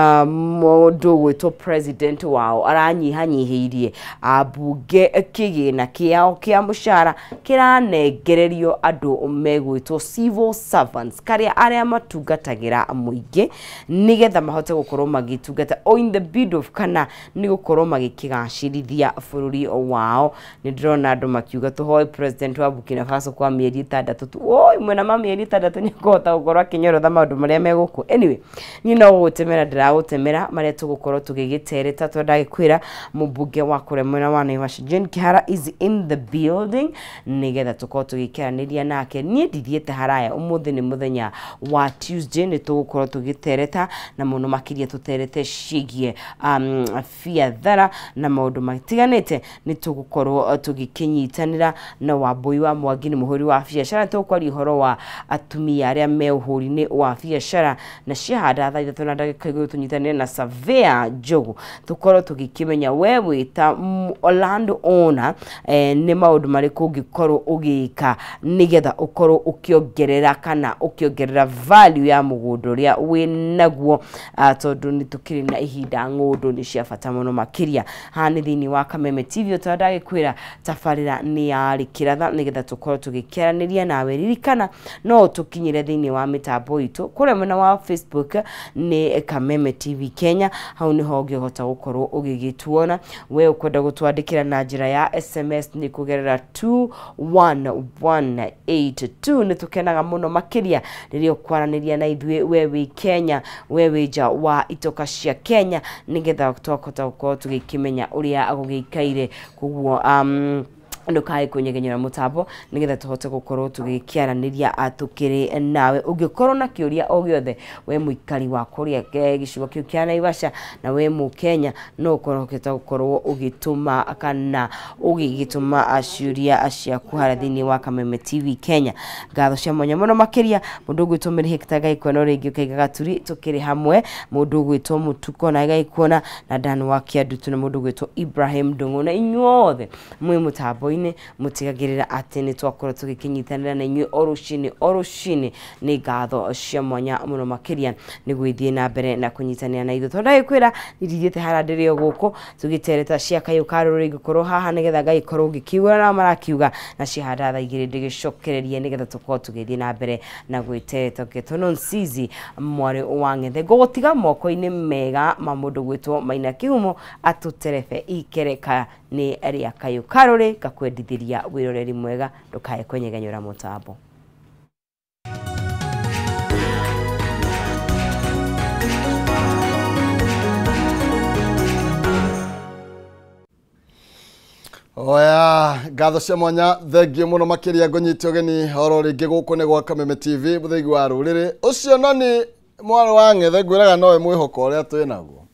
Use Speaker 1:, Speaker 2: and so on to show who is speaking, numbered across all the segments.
Speaker 1: Mũndũ gwĩtwo president wao aranyihanyihĩirie ambunge kĩgĩna kĩao kĩa mũcara kĩranengererio andũ megwĩtwo civil servants karĩa arĩa matungatagĩra mũingĩ nĩgetha mahote gũkorwo magĩtungata o in the bid of kana nĩ gũkorwo magĩkĩgacĩrithia bũrũri wao. Nĩ ndĩrona andũ makiuga tũhoe president wa Burkina Faso kwa mĩeri 6 tu. Oi, mwena ma mĩeri 6 nĩ akũhota gũkorwo akĩnyorotha maũndũ marĩa me gũkũ. Anyway, niĩ no gũgũtemera ndĩragũtemera marĩa tũgũkorwo tũgĩgĩtereta tondũ mũmbunge wa kũrĩa mwena wa Naivasha Jane Kihara is in the building nĩgetha tũkorwo tũgĩkĩaranĩria nake. Niĩ ndithiĩte haraya, ũmũthĩ nĩ mũthenya wa Tuesday, nĩ tũgũkorwo tũgĩtereta na mũno makĩria tũterete ciĩgiĩ biathara na maũndũ matiganĩte. Nĩ tũgũkorwo tũgĩkĩnyitanĩra na Wambui wa Mwangi, nĩ mũhũri wa biacara. Tũkwaria ũhoro wa atumia arĩa me ũhũri-inĩ wa biacara na ciahanda thaa 3:20 tũnyitanĩre na Surveyor Njogu tũkorwo tũgĩkĩmenya we wĩ ta land owner nĩ maũndũ marĩkũ ũngĩkorwo ũgĩka nĩgetha ũkorwo ũkĩongerera kana ũkĩongerera value ya mũgũnda ũrĩa wĩ naguo, tondũ nĩ tũkĩrĩ na ihinda ng'ũndũ nĩ cia bata mũno makĩria. Haha nĩ thĩinĩ wa Kameme TV ũtarĩa ndagĩkwĩra tabarĩra nĩ yarĩ kĩratha nĩgetha tũkorwo tũgĩkĩaranĩria nawe. Ririkana no tũkinyĩre thĩinĩ wa mĩtambo itũ kũrĩa mwena wa Facebook nĩ Kameme TV Kenya, hau nĩho ũngĩhota gũkorwo ũgĩgĩtuona. We ũkwenda gũtwandĩkĩra na njĩra ya SMS nĩ kũgerera 21182. Nĩ tũkenaga mũno makĩria rĩrĩa ũkwaranĩria na ithuĩ, we wĩ Kenya, we wĩ nja wa itoka cia Kenya, nĩgetha twakũhota gũkorwo tũgĩkĩmenya ũrĩa gũgĩikaire. Koguo ndukae kunyegenyera mutambo nigetha tuhote gukorwo tugikiaraniria tukiri nawe. Ungikorwo na kiuria o giothe we muikari wa kuria gicigo kiu kia Naivasha na we mu Kenya, no ukorwo ukihota gukorwo ugituma kana ugigituma ciuria ciaku haria thiini wa Kameme TV Kenya. Ngatho cia mwanya muno makiria mundu ugwitwo Mary Hector Gaikuona ringi ukaiga gaturi tukiri hamwe, mundu ugwitwo Mutuko na Gaikuona na Dan wa Kiandutu na mundu ugwitwo Ibrahim Ndung'u na inyuothe mwi mutambo mutigagirira ati ni twakorwo tugikinyitanira na inyuĩ o rũcinĩ o rũcinĩ. Nĩ ngatho cia mwanya mũno makĩria nĩ gwĩthiĩ na mbere na kũnyitanĩra na ithuĩ tondũ ndagĩkwĩra nĩndithiĩte haria ndĩrĩ o gũkũ tũgĩtereta cia kayũ ka rũrĩrĩ ngĩkorwo haha nĩgetha ngagĩkorwo ngĩkiuga na marakiuga na ciahanda thaa 2 ndĩgĩcokererie nĩgetha tũkorwo tũgĩthiĩ na mbere na gwĩtereta. Ngĩtwo Nonsizi mwarĩ wa Ng'ethe, ngũgũtiga moko-inĩ mega ma mũndũ gwĩtwo Maina Kĩhumo atũterebe ikereka nĩ rĩa kayũ ka rũrĩ gakwendithiria wĩroreri mwega, ndukae kwenyegenyora mutambo.
Speaker 2: Oya, ngatho cia mwanya thengio muno makiria ngũnyite ũgeni oro rĩngĩ gũkũ nĩ gwa Kameme TV mũthĩgi wa rũrĩrĩ. Ũcio noni mwarĩ wa Ng'ethe ngwĩraga nowe mwĩhoko ũrĩa twĩ naguo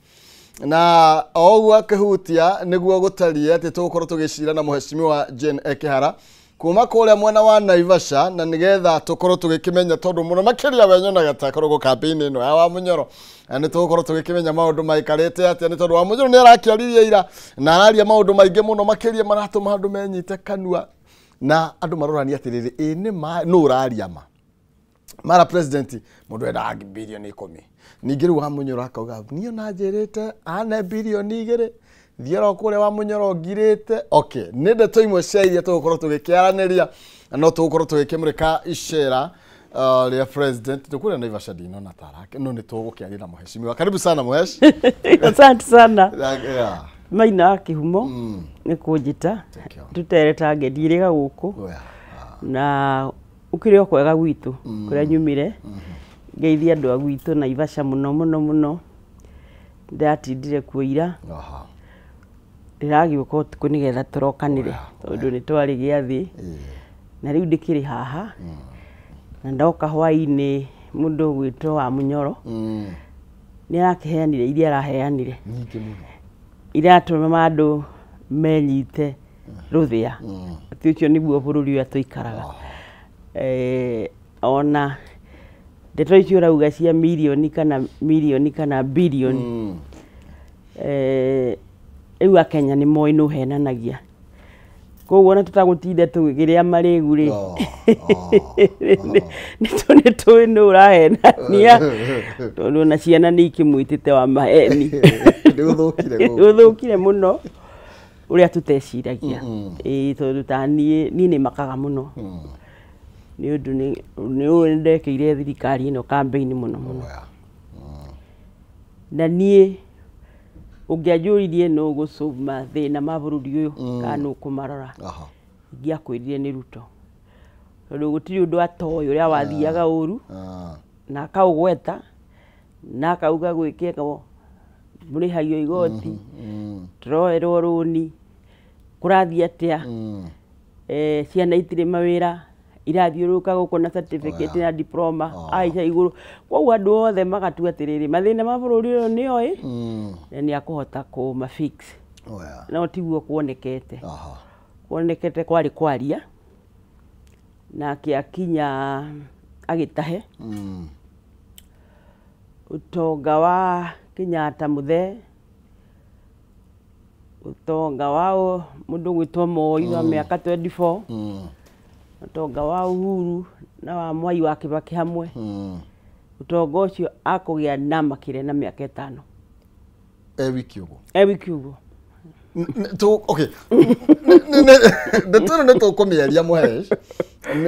Speaker 2: na o ũguo akĩhutia nĩguo gũtariĩ atĩ tũgũkorwo tũgĩcira na mũheshimiwa Jane Kihara kuma kũrĩa mwena wa Naivasha na nĩgetha tũkorwo tũgĩkĩmenya tondũ mũno makĩria we nyonaga ta akoragwo kambĩinĩ ĩno ya Wamunyoro na nĩ tũgũkorwo tũgĩkĩmenya maũndũ maikarĩte atĩa nĩ tondũ Wamunyoro nĩ arakĩaririe ira na araria maũndũ maingĩ mũno makĩria maratũma andũ menyite kanua na andũ marorania atĩrĩrĩ, ĩ nĩ ma nũ ũraria ma mara president mundu endaga bilioni 10 ningĩ rĩu Wamunyoro akauga niĩ ona njĩrĩte ane bilioni 2 thiĩ oro kũrĩa Wamunyoro ngirĩte. Okay, nĩ ndeto imwe cia iria tũgũkorwo tũgĩkĩaranĩria na no tũgũkorwo tũgĩkĩmũrĩka icera rĩa president tũkũrĩa Naivasha ndinona tarake no nĩ tũgũkĩaria na mũheshimiwa. Karibu sana mũhesh.
Speaker 3: Asante sana.
Speaker 2: Yeah.
Speaker 3: Maina Kĩhumo nĩ kũnjĩta tũtereta ngendirĩga gũkũ na ukire o kwega gwitũ kũrĩa nyumire ngeithia andũ a gwitũ Naivasha mũno mũno mũno. Ndĩratindire kuo ira, ndĩragĩũka ũtukũ nĩgetha tũrokanĩre tondũ nĩ twarĩ gĩathĩ na rĩu ndĩkĩrĩ haha na ndoka hwainĩ mũndũ ũgwĩtwo Wamunyoro nĩ arakĩheanire iria araheanire
Speaker 2: nyingĩ mũno
Speaker 3: iratũma andũ menyite rũthĩa atĩ ũcio nĩguo bũrũri ũrĩa tũikaraga. Ona ndeto icio ũrauga cia milioni kana milioni kana bilioni rĩu Akenya nĩ moĩ nĩ ũhenanagia. Koguo ona tũtagũtinda tũgĩrĩa marĩgu rĩ, nĩ tũĩ nũ ũrahenania, tondũ ona ciana nĩ ikĩmwĩtĩte wa maheni.
Speaker 2: Nĩ gũthũkire.
Speaker 3: Gũthũkire mũno ũrĩa tũteciragia. Ĩĩ, tondũ ta niĩ nĩ makaga mũno nĩ ũndũ nĩ ũĩ ndekĩire thirikari ĩno campaign mũno mũno. Na niĩ ũngĩanjũririe nũ gũsolve mathĩna ma bũrũri ũyũ kana nũ kũmarora, ingĩakwĩrire nĩ Ruto, tondũ gũtirĩ ũndũ atoĩ ũrĩa wathiaga ũru, na akaũgweta na akauga gwĩkĩrwo mũrĩhagio igoti, tũroerwo rũni, kũrathiĩ atĩa, ciana itirĩ mawĩra, irathiũrũrũka gũkũ na certificate na diploma aica igũrũ. Koguo andũ othe magatua atĩrĩrĩ, mathĩna ma bũrũri ũyũ nĩ oĩ na nĩ akũhota kũma fix. No tiguo kuonekete. Kuonekete kwarĩ kwaria, nake akinya agĩtahe ũtonga wa Kenyatta mũthee, ũtonga wa mũndũ gwĩtwo Moi wa mĩaka 24, ũtonga wa Uhuru na wa Mwai wa Kibaki hamwe. Ũtonga ũcio akũgĩa na makĩria na mĩaka 5.
Speaker 2: E wiki ũguo.
Speaker 3: E wiki ũguo.
Speaker 2: Okay. Ndeto ĩno nĩ tũkũmĩaria Mũhesh,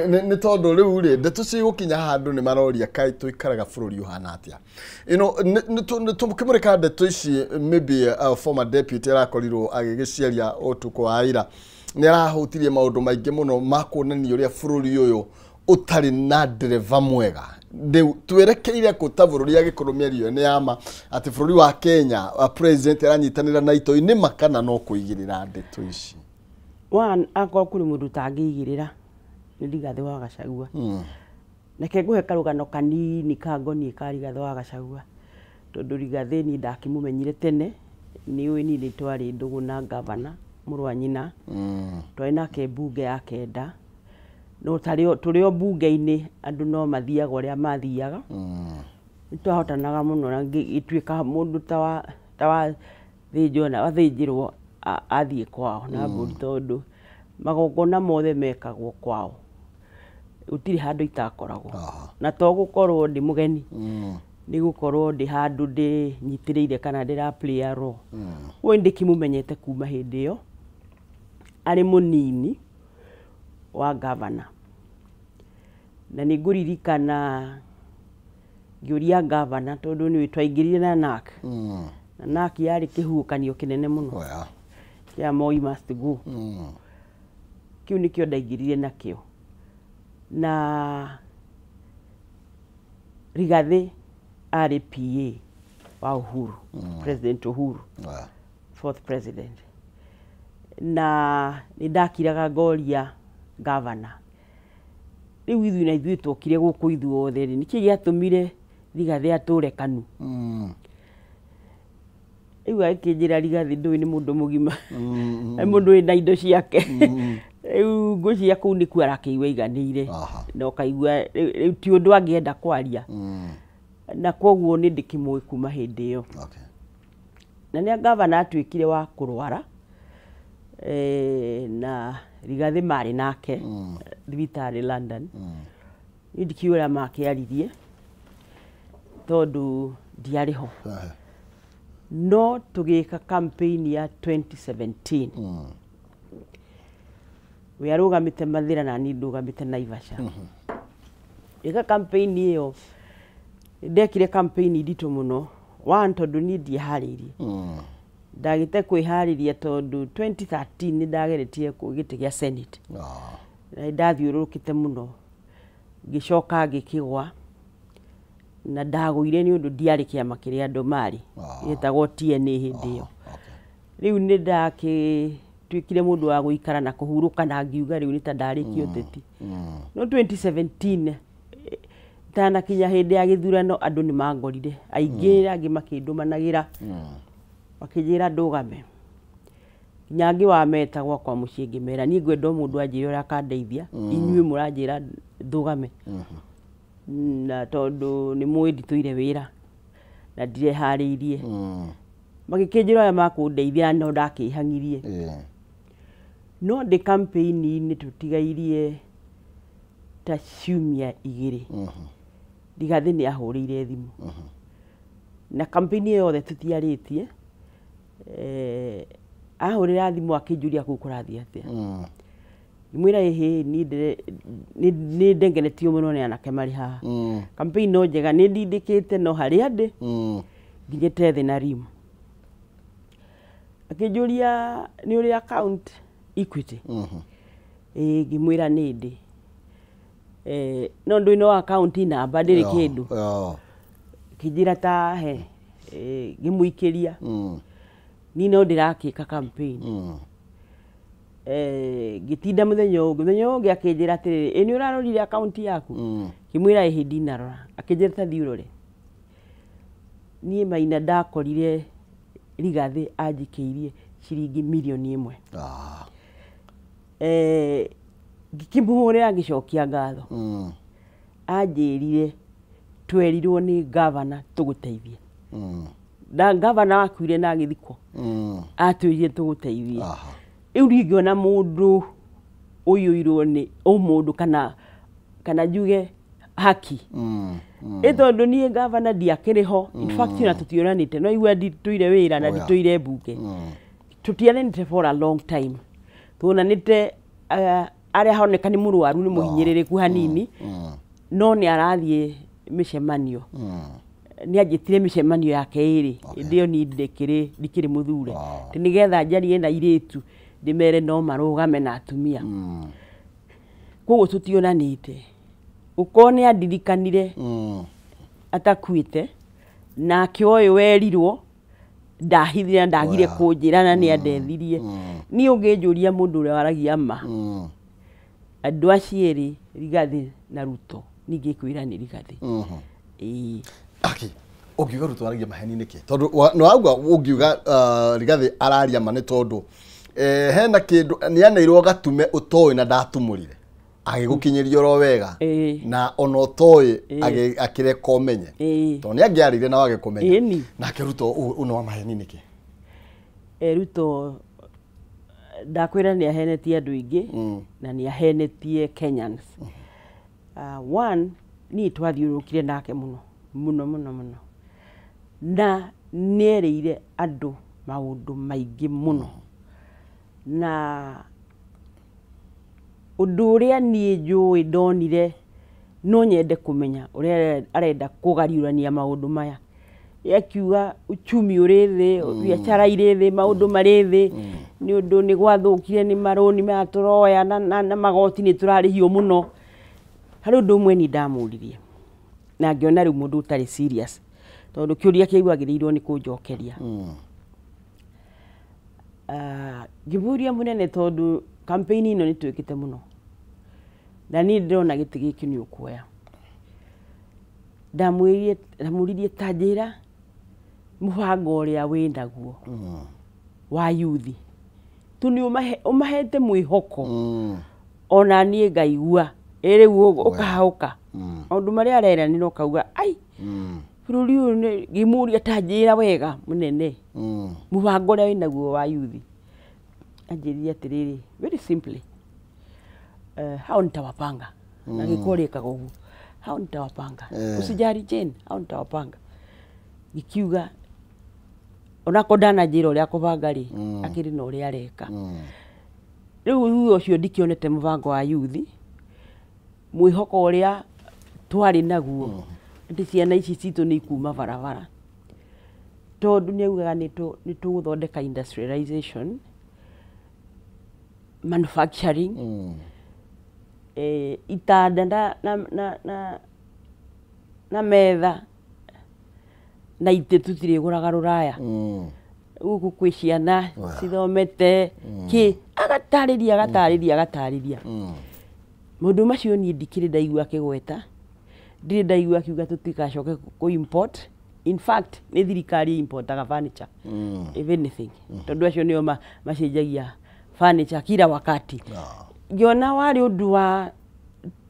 Speaker 2: nĩ tondũ rĩu rĩ ndeto cigũkinya handũ nĩ maroria kaĩ tũikaraga bũrũri ũhana atĩa. You know, tũkĩmũrĩka ndeto ici, maybe former deputy arakorirwo agĩgĩciaria ũtukũ wa ira, nĩ arahutirie maũndũ maingĩ mũno ma kuonania ũrĩa bũrũri ũyũ ũtarĩ na ndereba mwega. Rĩu twerekeire kũ ta bũrũri agĩkorwo mĩario nĩ ya ma atĩ bũrũri wa Kenya president aranyitanĩra na itoi nĩ ma kana no kũigĩrĩra ndeto ici?
Speaker 3: One, akorwo kũrĩ mũndũ ũtangĩigĩrĩra nĩ Rigathĩ wa Gachagua. Reke ngũhe karũgano kanini ka ngoniĩ ka Rigathĩ wa Gachagua, tondũ Rigathĩ niĩ ndakĩmũmenyire tene, nĩ ũĩ niĩ nĩ twarĩ ndũgũ na gavana mũrũ wa nyina, twarĩ nake mbunge ya 9, no tũrĩ o mbunge-inĩ andũ no mathiaga ũrĩa mathiaga. Nĩ twahotanaga mũno na ngĩtuĩka mũndũ ta wa thĩnjwo na wathĩnjĩrwo athiĩ kwao na mbũri, tondũ magongona mothe mekagwo kwao, gũtirĩ handũ itakoragwo. Na to gũkorwo ndĩ mũgeni, nĩ gũkorwo ndĩ handũ ndĩnyitĩrĩire kana ndĩra play a role. Ũyũ ndĩkĩmũmenyete kuma hĩndĩ ĩyo arĩ mũnini wa gavana, na nĩ ngũririkana ngĩũria gavana, tondũ nĩwe twaingĩrire na NARC, na NARC yarĩ kĩhuhũkanio kĩnene mũno kĩa Moi must go. Kĩu nĩkĩo ndaingĩrire nakĩo, na Rigathĩ arĩ PA wa Uhuru, President Uhuru, fourth president, na nĩ ndakiraga ngoria gavana, rĩu ithuĩ na ithuĩ twokire gũkũ ithuothe rĩ, nĩkĩ gĩatũmire Rigathĩ atũre KANU? Rĩu agĩkĩnjĩra Rigathĩ ndũĩ nĩ mũndũ mũgima, nĩ mũndũ wĩna indo ciake. Rĩu ngwĩciria kũu nĩkuo arakĩigua aiganĩire, na ũkaigua rĩu ti ũndũ angĩenda kwaria, na koguo nĩ ndĩkĩmũĩ kuma hĩndĩ ĩyo. Na nĩ gavana atuĩkire wa kũrwara, na Rigathĩ marĩ nake thibitarĩ London. Niĩ ndikĩũĩ ũrĩa makĩaririe tondũ ndiarĩ ho, no tũgĩka campaign ya 2017. We arũgamĩte Mathĩra na niĩ ndũgamĩte Naivasha. Ĩka campaign ĩyo, ndekire campaign nditũ mũno. One, tondũ niĩ ndieharĩirie, ndagĩte kwĩharĩria tondũ 2013 nĩ ndageretie gĩtĩ gĩa Senate, na nĩ ndathiũrũrũkĩte mũno, ngĩcoka ngĩkĩgwa, na ndagũire nĩ ũndũ ndiarĩ kĩama kĩrĩa andũ marĩ gĩtagwo TNA hĩndĩ ĩyo. Rĩu nĩ ndakĩtuĩkire mũndũ wa gũikara na kũhurũka, na ngiuga rĩu nĩ ta ndarĩkia ũteti. No 2017 itanakinya hĩndĩ ya gĩthurano, andũ nĩ mangorire aingĩ, angĩ makĩndũmanagĩra makĩnjĩra ndũgame, nginya angĩ wameta gwakwa mũciĩ ngĩmera niĩ ngwenda o mũndũ anjĩre ũrĩa akandeithia, inyuĩ mũranjĩra ndũgame, na tondũ nĩ mũĩ nditũire wĩra na ndireharĩirie. Magĩkĩnjĩra ũrĩa makũndeithia, no ndakĩhang'irie. No ndĩ campaign-inĩ tũtigairie ta ciumia 2. Rigathĩ nĩ ahũrĩire thimũ. Na campaign ĩyo yothe tũtiarĩtie. Ahũrĩra thimũ akĩnjũria kũu kũrathiĩ atĩa. Ngĩmwĩra ĩhĩ niĩ nĩ ndengenetio mũno nĩ anake marĩ haha. Campaign no njega nĩ ndindĩkĩte no harĩa ndĩ nginyĩte thĩ na rimu. Akĩnjũria nĩ ũrĩ account Equity. Ĩĩ ngĩmwĩra nĩ ndĩ. No ndũĩ no account namba ndĩrĩ kĩndũ. Akĩnjĩra ta he ngĩmũikĩria. Niĩ no ndĩrakĩka campaign. Ngĩtinda mũthenya ũngĩ akĩnjĩra atĩrĩrĩ, ĩ nĩ ũrarorire account yaku? Ngĩmwĩra ĩhĩ ndinarora. Akĩnjĩra ta thiĩ ũrore. Niĩ Maina ndakorire Rigathĩ anjikĩirie ciringi mirioni 1. Ngĩkĩmũhũrĩra ngĩcokia ngatho. Anjĩrire twerirwo nĩ gavana tũgũteithie. Na gavana akuire na agĩthikwo. Atwĩrire tũgũteithie. Rĩu ndingĩona mũndũ ũiyũirwo nĩ ũmũndũ kana njuge haki. Ĩ tondũ niĩ gavana ndiakĩrĩ ho. In fact ona tũtionanĩte no igua nditũire wĩra na nditũire mbunge. Tũtiaranĩte for a long time. Tuonanĩte arĩa honeka nĩ mũrwaru nĩ mũhinyĩrĩrĩku hanini. No nĩ arathiĩ mĩcemanio. Nĩ anjĩtire mĩcemanio yake ĩrĩ. Hĩndĩ ĩyo niĩ ndikĩrĩ mũthure. Atĩ nĩgetha njarie na airĩtu ndĩmere no marũgame na atumia. Koguo tũtionanĩte. Gũkorwo nĩ andirikanire atakuĩte nake ũyũ werirwo ndahithire na ndagire kũnjĩra na nĩ andethirie. Niĩ ũngĩnjũria mũndũ ũrĩa waragia ma andũ acio erĩ Rigathĩ na Ruto ningĩkwĩra nĩ Rigathĩ. Ĩĩ.
Speaker 2: Aki ũngiuga Ruto aragia maheni nĩkĩ? Tondũ nĩ wauga ũngiuga Rigathĩ araria ma nĩ tondũ hena kĩndũ nĩ aneirwo gatume ũtoĩ na ndatumũrire. Agĩgũkinyĩria oro wega na ona ũtoĩ akĩreka ũmenye. Tondũ nĩ angĩarĩire na wage kũmenya. Nake Ruto ũno wa maheni nĩkĩ?
Speaker 3: Ruto ndakwĩra nĩ ahenetie andũ aingĩ na nĩ ahenetie Kenyans. One niĩ twathiũrũrũkire nake mũno mũno mũno mũno na nĩerĩire andũ maũndũ maingĩ mũno na ũndũ ũrĩa niĩ njũĩ ndonire no nyende kũmenya ũrĩa arenda kũgariũrania maũndũ maya. Akiuga uchumi ũrĩ thĩ, biacara irĩ thĩ, maũndũ marĩ thĩ, nĩ ũndũ nĩ gwathũkire nĩ marũni maya tũroya na magoti nĩ tũrarĩhio mũno. Harĩ ũndũ ũmwe niĩ ndamũririe na ngĩona rĩu mũndũ ũtarĩ serious tondũ kĩũria kĩu agĩrĩirwo nĩ kũnjokeria. Ngĩmũria mũnene tondũ campaign ĩno nĩ twĩkĩte mũno na niĩ ndĩrona gĩtĩ gĩkĩ nĩ ũkuoya. Ndamũririe ta njĩra mũbango ũrĩa wĩnaguo wa yuthi tu nĩ ũmahete mwĩhoko ona niĩ ngaigua ĩ rĩu ũkahaũka maũndũ marĩa areranĩra ũkauga ai bũrũri ũyũ nĩ ngĩmũria ta njĩra wega mũnene mũbango ũrĩa wĩnaguo wa yuthi. Anjĩrire atĩrĩrĩ very simply, hao nitawapanga. Na gĩkorwo ĩkaga ũguo, hao nitawapanga, usijali Jane, hao nitawapanga. Ngikiuga onako ndananjĩra ũrĩa akũbanga rĩ, akĩrĩ na ũrĩa areka. Rĩu thutha ũcio ndikĩonete mũbango wa yuthi, mwĩhoko ũrĩa twarĩ naguo atĩ ciana ici citũ nĩ ikuma barabara, tondũ nĩ augaga nĩ tũgũthondeka industrialization, manufacturing, itanda na metha na itĩ tũtirĩgũraga rũraya. Gũkũ kwĩ ciana cithomete kĩ, agatarĩria agatarĩria agatarĩria. Maũndũ macio niĩ ndikĩrĩ ndaigua akĩgweta, ndirĩ ndaigua akiuga tũtigacoke kũ import. In fact nĩ thirikari importaga furniture if anything, tondũ acio nĩo macenjagia furniture kila wakati. Ngĩona warĩ ũndũ wa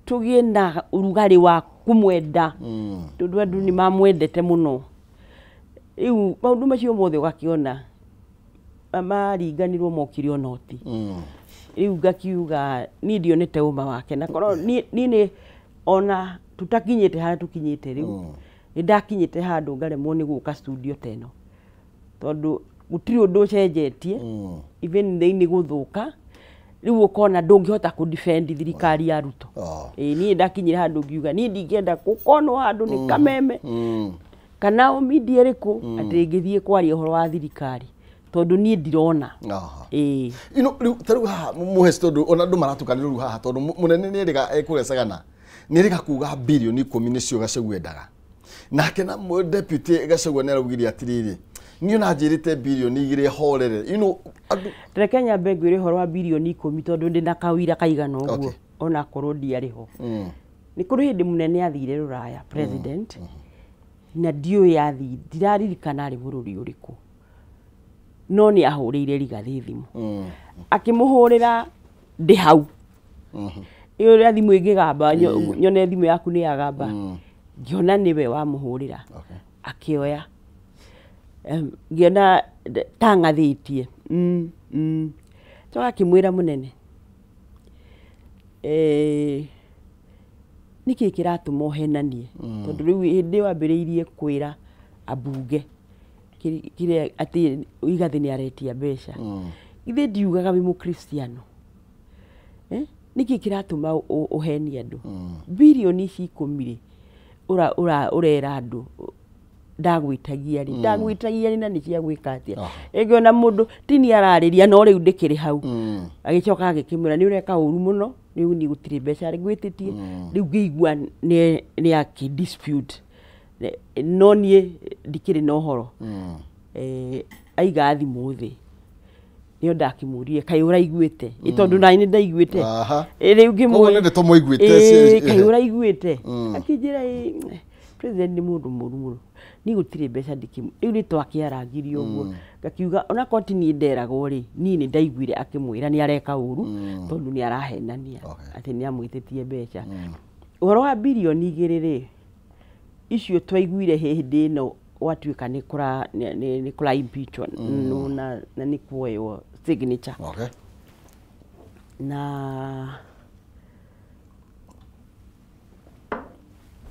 Speaker 3: tũgĩe na ũrugarĩ wa kũmwenda tondũ andũ nĩ mamwendete mũno. Rĩu maũndũ macio mothe ũgakĩona maringanirwo mokire onoti. Rĩu ngakiuga niĩ ndionete ũma wake na korwo niĩ nĩ ona tutakinyĩte harĩa tũkinyĩte rĩu nĩ ndakinyĩte handũ ngaremwo nĩ gũka studio ta ĩno tondũ gũtirĩ ũndũ ũcenjetie even thĩinĩ gũthũka rĩu ũkona ndũngĩhota kũ defend thirikari ya Ruto. Niĩ ndakinyire handũ ngiuga niĩ ndingĩenda gũkonwo handũ nĩ kameme kana o media ĩrĩkũ atĩ ngĩthiĩ kwaria ũhoro wa thirikari tondũ niĩ ndirona.
Speaker 2: Ino rĩu ta rĩu haha mũheci tondũ ona andũ maratukanĩrwo rĩu haha tondũ mũnene nĩ erĩga ekũrecagana nĩ erĩga kuga bilioni 10 nĩcio Gachagua endaga nake na deputy Gachagua nĩ araugire atĩrĩrĩ niĩ ona njĩrĩte bilioni 2 horere you know andũ.
Speaker 3: Reke nyambe ngwĩre ũhoro wa bilioni 10 tondũ ndĩ na kawira kaigana ũguo ona korwo ndiarĩ ho. Nĩ kũrĩ hĩndĩ mũnene athire Rũraya president na ndiũĩ athire ndiraririkana arĩ bũrũri ũrĩkũ no nĩ ahũrĩire Rigathĩ thimũ akĩmũhũrĩra ndĩ hau ĩyo ũrĩa thimũ ĩngĩgamba nyone thimũ yaku nĩ yagamba ngĩona nĩwe wamũhũrĩra akĩoya ngĩona tang'athĩtie so akĩmwĩra mũnene nĩkĩ kĩratũma ũhenanie tondũ rĩu hĩndĩ ĩyo ambĩrĩirie kwĩra ambunge kĩrĩa atĩ Rigathĩ nĩ aretia mbeca ithe ndiugaga wĩ mũkristiano nĩkĩ kĩratũma ũhenie andũ bilioni ici 10 rĩ ũrera andũ ndagwĩtagia rĩ ndagwĩtagia rĩ na nĩ cia gwĩka atĩa ĩngĩ ona mũndũ ti niĩ ararĩria no rĩu ndĩkĩrĩ hau agĩcoka agĩkĩmwĩra nĩ ũreka ũru mũno rĩu niĩ gũtirĩ mbeca ngwĩtĩtie rĩu ngĩigua nĩ akĩ dispute no niĩ ndikĩrĩ na ũhoro aiga thimũ thĩ nĩo ndakĩmũrie kaĩ ũraiguĩte tondũ nani nĩ ndaiguĩte rĩu ngĩmũria kaĩ ũraiguĩte akĩnjĩra president nĩ mũndũ mũru mũno niĩ gũtirĩ mbeca ndikĩmũ rĩu nĩ twakĩarangirie ũguo ngakiuga onakorwo ti niĩ nderagwo rĩ niĩ nĩ ndaiguire akĩmwĩra nĩ areka ũru tondũ nĩ arahenania atĩ nĩ amwĩtĩtie mbeca. Ũhoro wa bilioni 2 rĩ icio twaiguire hĩndĩ ĩno gwatuĩka nĩ kũra impeachment na nĩ kuoywo signature na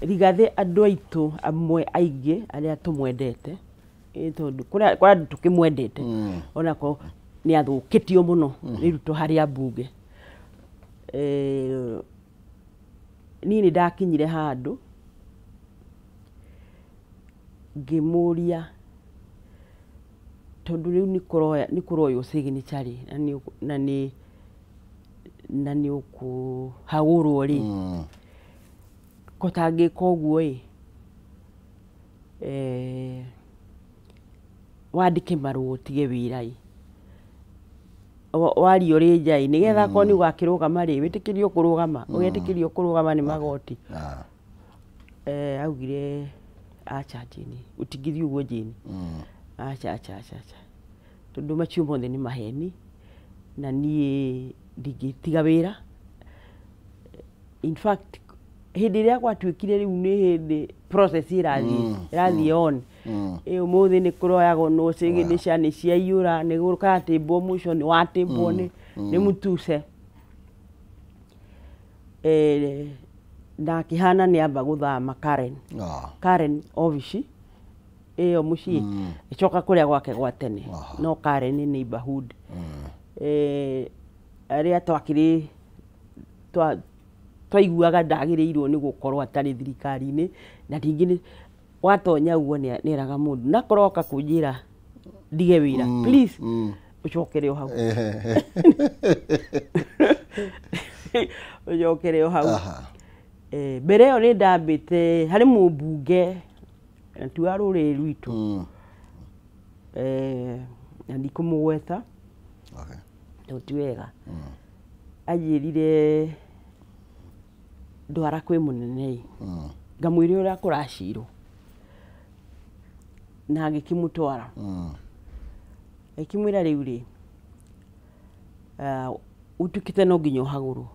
Speaker 3: Rigathĩ andũ aitũ amwe aingĩ arĩa tũmwendete tondũ kũrĩ andũ tũkĩmwendete onakorwo nĩ athũkĩtio mũno nĩ Ruto harĩ ambunge niĩ nĩ ndakinyire handũ ngĩmũria tondũ rĩu nĩ kũroywo signature rĩ na nĩ ũkũhagũrwo rĩ ko tangĩka ũguo ĩ wandĩke marũa ũtige wĩra ĩ waria ũrĩ nja ĩ nĩgetha akorwo nĩ ũgakĩrũgama rĩ wĩtĩkĩrio kũrũgama ũgetĩkĩrio kũrũgama nĩ magoti augire acha Jane ũtingĩthiĩ ũguo Jane acha acha acha acha tondũ macio mothe nĩ maheni na niĩ ndingĩtiga wĩra. In fact hĩndĩ ĩrĩa gwatuĩkire rĩu nĩ hĩndĩ process ĩrathiĩ on ũmũthĩ nĩ kũroyagwo no signature nĩ ciaiyũra nĩ gũkatĩmbwo mũico nĩ watĩmbwo nĩ mũtuse na akĩhana nĩ amba gũthama Karen Karen obici ĩyo mũciĩ ĩcoka kũrĩa gwake gwa tene no Karen nĩ neighborhood arĩa twakĩrĩ twaiguaga ndagĩrĩirwo nĩ gũkorwo atarĩ thirikari-inĩ na ningĩ watonya ũguo nĩeraga mũndũ na korwo oka kũnjĩra ndige wĩra please ũcokere o hau ũcokere o hau mbere ĩyo nĩ ndambĩte harĩ mũmbunge na ti wa rũrĩrĩ rwitũ na ndikũmũgweta tondũ ti wega anjĩrire ndwara kwĩ mũnene ĩ ngamwĩre ũrĩa kũracirwo na agĩkĩmũtwara akĩmwĩra rĩu rĩ ũtuĩkĩte no nginya ũhagũrwo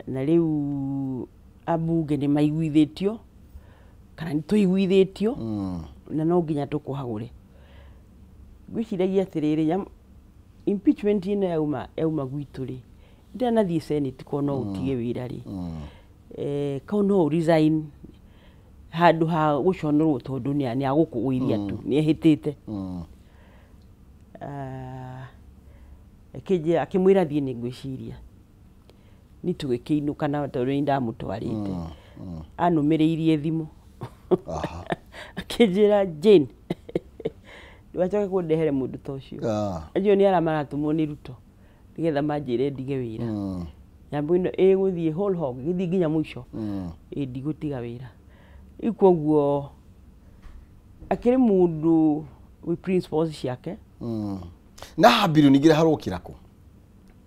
Speaker 3: na rĩu ambunge nĩ maiguithĩtio kana nĩ tũiguithĩtio na no nginya tũkũhagũre Ngwĩciragia atĩrĩrĩ, impeachment ĩno yauma gwitũ rĩ, ndanathiĩ Senate ko no ũtige wĩra rĩ, kau no resign handũ ha gũconorwo tondũ nĩ agũkũgũithia tu, nĩ ehĩtĩte. Akĩmwĩra thiĩ nĩ ngwĩciria ni tũgĩkĩinũka na tondũ nĩ ndamũtwarĩte. Anũmĩrĩirie thimũ akĩnjĩra, Jane, ndũgacoke kũndehere mũndũ ta ũcio. Acio nĩ arĩa maratũmwo nĩ Ruto nĩgetha manjĩre ndige wĩra. Nyamũ ĩno ĩgũthiĩ whole hog, ĩgĩthiĩ nginya mũico, ĩ ndigũtiga wĩra. Rĩu koguo akĩrĩ mũndũ wĩ principles ciake.
Speaker 2: Na bilioni igĩrĩ harũkĩra kũ?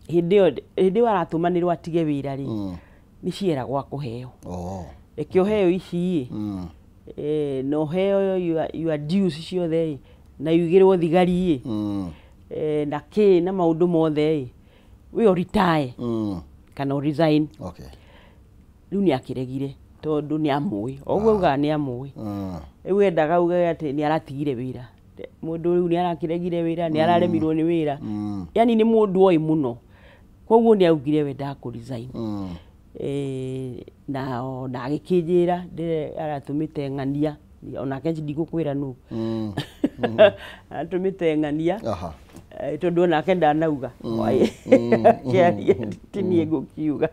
Speaker 3: Hĩndĩ ĩyo aratũmanĩrwo atige wĩra rĩ, nĩ cieragwo akũheo. Reke ũheo ici ĩ, na ũheo your dues ciothe ĩ, na ũigĩrwo thigari ĩ, na kĩ na maũndũ mothe ĩ, we retire kana o resign. Rĩu nĩ akĩregire tondũ nĩ amũĩ, oguo augaga nĩ amũĩ. Rĩu endaga auge atĩ nĩ aratigire wĩra. Mũndũ rĩu nĩ arakĩregire wĩra, nĩ araremirwo nĩ wĩra. Yani nĩ mũndũ oĩ mũno. Koguo nĩ augire we ndakũ resign. Na agĩkĩnjĩra aratũmĩte ng'ania, onake ndigũkwĩra nũ. Aratũmĩte ng'ania tondũ onake ndanauga. Kĩaria ti niĩ ngũkiuga.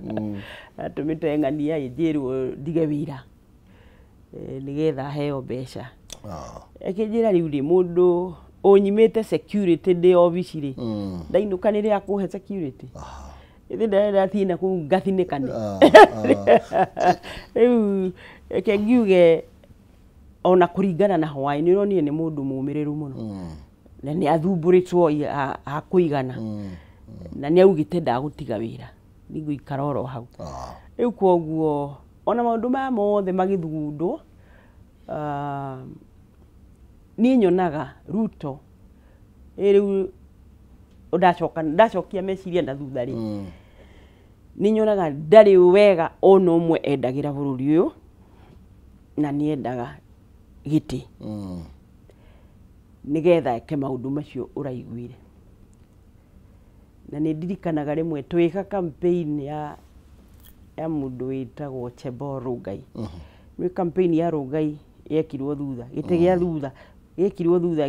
Speaker 3: Aratũmĩte ng'ania ĩnjĩrwo ndige wĩra nĩgetha heo mbeca. Akĩnjĩra rĩu rĩ, mũndũ ũnyimĩte security ndĩ obici rĩ, ndainũka nĩ rĩa kũhe security. Ĩthĩ ndathiĩ na kũu ngathinĩkane. Rĩu reke ngiuge ona kũringana na hwaĩ nĩ ũronire nĩ mũndũ mũmĩrĩru mũno. Na nĩ athumbũrĩtwo ha kũigana. Na nĩ augĩte ndagũtiga wĩra, nĩngũikara oro hau. Rĩu koguo ona maũndũ maya mothe magĩthugundwo, niĩ nyonaga Ruto rĩu ndacokia meciria na thutha rĩ, nĩ nyonaga ndarĩ wega ona ũmwe endagĩra bũrũri ũyũ, na nĩ endaga gĩtĩ nĩgetha eke maũndũ macio ũraiguire. Na nĩ ndirikanaga rĩmwe twĩka campaign ya mũndũ wĩtagwo Chebor Rongai. Nĩ campaign ya Rongai yekirwo thutha, gĩtĩ gĩa thutha gĩekirwo thutha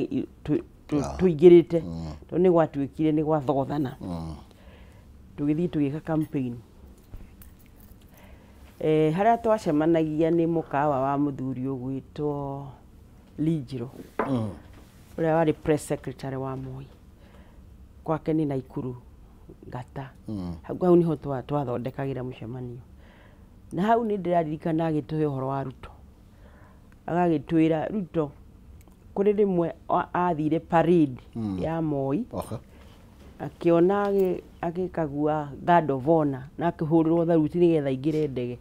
Speaker 3: tũingĩrĩte, tondũ nĩ gwatuĩkire nĩ gwathogothana. Tũgĩthiĩ tũgĩka campaign. Harĩa twacemanagia nĩ mũkawa wa mũthuri ũgwĩtwo Lijiro, ũrĩa warĩ press secretary wa Moi. Gwake nĩ Naikuru Ngata. Hau nĩho twathondekagĩra mũcemanio. Na hau nĩ ndĩraririkana agĩtũhe ũhoro wa Ruto. Agagĩtwĩra Ruto kũrĩ rĩmwe athire parade ya Moi, akĩona agĩkagua guard of honor na akĩhũrĩrwo tharuti nĩgetha aingĩre ndege.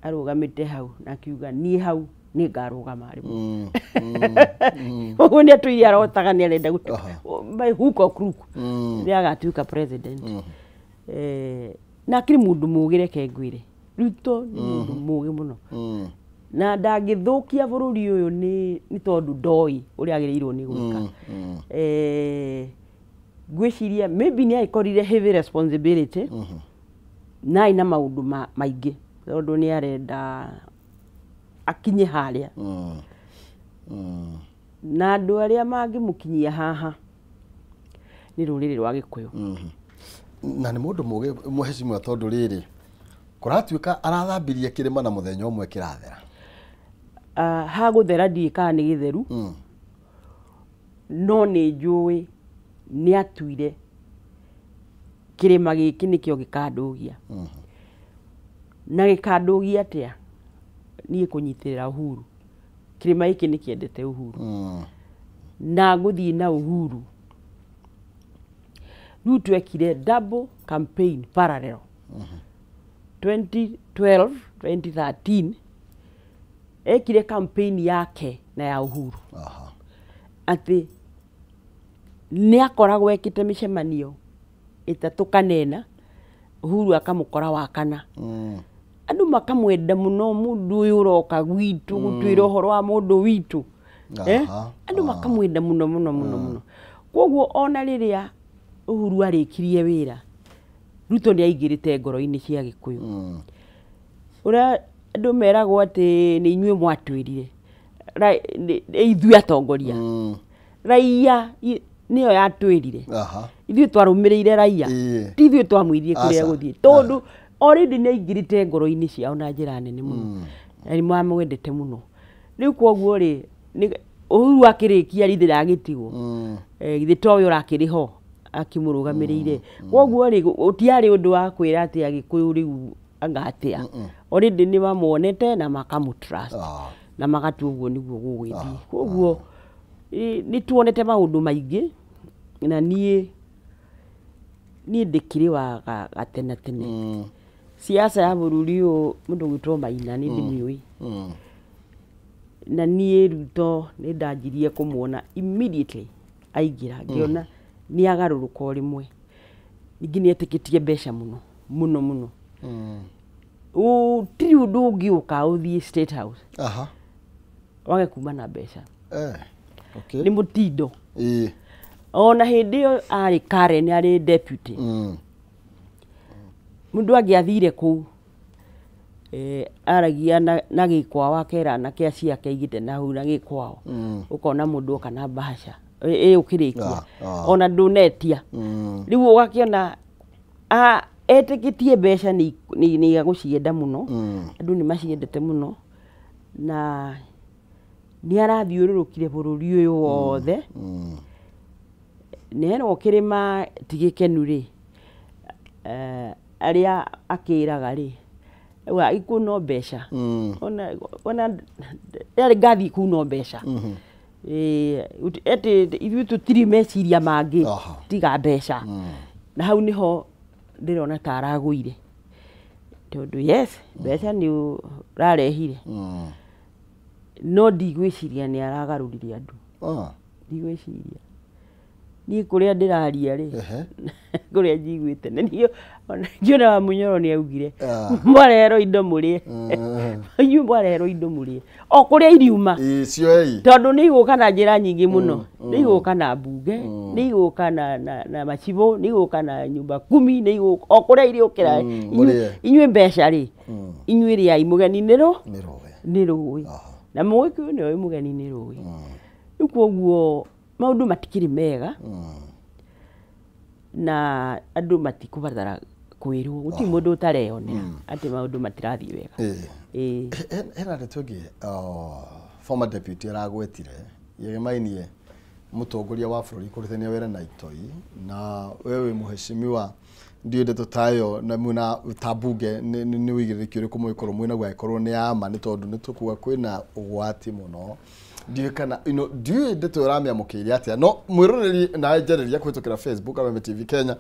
Speaker 3: Arũgamĩte hau na akiuga niĩ hau nĩ ngarũgama rĩmwe. Ũguo nĩ atũire arotaga nĩ arenda by hook or crook nĩ agatuĩka president. Na akĩrĩ mũndũ mũũgĩ, reke ngwĩre Ruto nĩ mũndũ mũũgĩ mũno. Na ndangĩthũkia bũrũri ũyũ nĩ tondũ ndoĩ ũrĩa agĩrĩirwo nĩ gwĩka. Ngwĩciria maybe nĩ agĩkorire heavy responsibility na ina maũndũ maingĩ tondũ nĩ arenda akinye harĩa. Na andũ arĩa mangĩmũkinyia haha nĩ rũrĩrĩ rwa Gĩkũyũ.
Speaker 2: Na nĩ mũndũ mũũgĩ mũhecimiwa tondũ rĩrĩ kũratuĩka arathambirie kĩrĩma na mũthenya ũmwe kĩrathera.
Speaker 3: Ha gũthera ndiũĩ kana nĩ gĩtheru, no nĩ njũĩ nĩ atuire kĩrĩma gĩkĩ nĩkĩo gĩkandũgia. Na gĩkandũgia atĩa? Niĩ kũnyitĩrĩra Uhuru. Kĩrĩma gĩkĩ nĩ kĩendete Uhuru. Na ngũthiĩ na Uhuru. Rĩu twekire double campaign parallel. 2012, 2013 ekire campaign yake na ya Uhuru. Atĩ nĩ akoragwo ekĩte mĩcemanio ĩtatũ kana ĩna, Uhuru akamũkora wa kana. Andũ makamwenda mũno mũndũ ũyũ ũroka gwitũ gũtwĩra ũhoro wa mũndũ witũ. Andũ makamwenda mũno mũno mũno mũno. Koguo ona rĩrĩa Uhuru arĩkirie wĩra, Ruto nĩ aingĩrĩte ngoro-inĩ cia Gĩkũyũ. Ũrĩa andũ meragwo atĩ nĩ inyuĩ mwatwĩrire, ithuĩ atongoria, raia nĩyo yatwĩrire. Ithuĩ twarũmĩrĩire raia, ti ithuĩ twamwĩrire kũrĩa gũthiĩ, tondũ already nĩ aingĩrĩte ngoro-inĩ ciao na njĩra nene mũno, na nĩ mamwendete mũno. Rĩu koguo rĩ, Uhuru akĩrĩkia rĩ ndagĩtigwo, githĩ towe ũrakĩrĩ ho akĩmũrũgamĩrĩire. Koguo rĩ, gũtiarĩ ũndũ wa kwĩra atĩ Agĩkũyũ rĩu anga atĩa, already nĩ mamuonete na makamũ trust na magatua ũguo nĩguo gũgũgĩthiĩ. Koguo nĩ tuonete maũndũ maingĩ, na niĩ ndĩkĩrĩ wa gatene tene. Siasa ya bũrũri ũyũ mũndũ ũgwĩtwo Maina nĩ ndĩmĩũĩ. Na niĩ Ruto nĩ ndanjirie kũmuona immediately aingĩra, ngĩona nĩ agarũrũka o rĩmwe. Ningĩ nĩ etĩkĩtie mbeca mũno mũno mũno. Gũtirĩ ũndũ ũngĩũka ũthiĩ State House wage kuma na mbeca. Nĩ mũtindo. Ona hĩndĩ ĩyo arĩ Karen arĩ deputy, mũndũ angĩathire kũu aragia na gĩkwao akera anake acio ake aigĩte na hau na gĩkwao, ũkona mũndũ oka na bahasha ĩũkĩrĩkia ona ndũnetia. Rĩu ũgakĩona etĩkĩtie mbeca nĩ agũcienda mũno, andũ nĩ maciendete mũno, na nĩ arathiũrũrũkire bũrũri ũyũ wothe. Nĩ kĩrĩma ti gĩkenu rĩ, arĩa akĩraga rĩ, ikũ no mbeca, ona yarĩ ngathiĩ kũu no mbeca. Atĩ ithuĩ tũtirĩ meciria mangĩ tiga mbeca. Na hau nĩho ndĩrona ta aragũire, tondũ yes, mbeca nĩ ũrarehire, no ndigwĩciria nĩ aragarũrire andũ. Ndigwĩciria. Niĩ kũrĩa ndĩraria rĩ, kũrĩa njiguĩte, na niĩ ngĩona wa Munyoro nĩ augire mwareherwo indo mũrĩe, inyuĩ mwareherwo indo mũrĩe o kũrĩa iriuma, tondũ nĩ igũka na njĩra nyingĩ mũno. Nĩ igũka na mbunge, nĩ igũka na macibũ, nĩ igũka na nyumba kumi, nĩ igũka o kũrĩa iriũkĩra. Inyuĩ mbeca rĩ, inyuĩ rĩai mũgeni nĩ rũĩ, na mũgĩkũyũ nĩoĩ mũgeni nĩ rũĩ. Rĩu koguo maũndũ matikĩrĩ mega, na andũ matikũbatara kwĩrwo, gũtirĩ mũndũ ũtareyonera atĩ maũndũ matirathiĩ wega.
Speaker 2: Hena ndeto ĩngĩ former deputy aragwetire yegemainie mũtongoria wa bũrũri kũrutithania wĩra na itoi, na we wĩ mũheshimiwa, ndiũĩ ndeto ta ĩyo na mwĩna ta mbunge nĩ ũigĩrĩrĩki ũrĩkũ mũgĩkorwo mwĩnaguo angĩkorwo nĩ ya ma, nĩ tondũ nĩ tũkuga kwĩna ũgwati mũno. Ndiũĩ kana ndiũĩ ndeto ũramĩamũkĩire atĩa, no mwĩroreri nawe njarĩria kũhĩtũkĩra Facebook Kameme TV Kenya,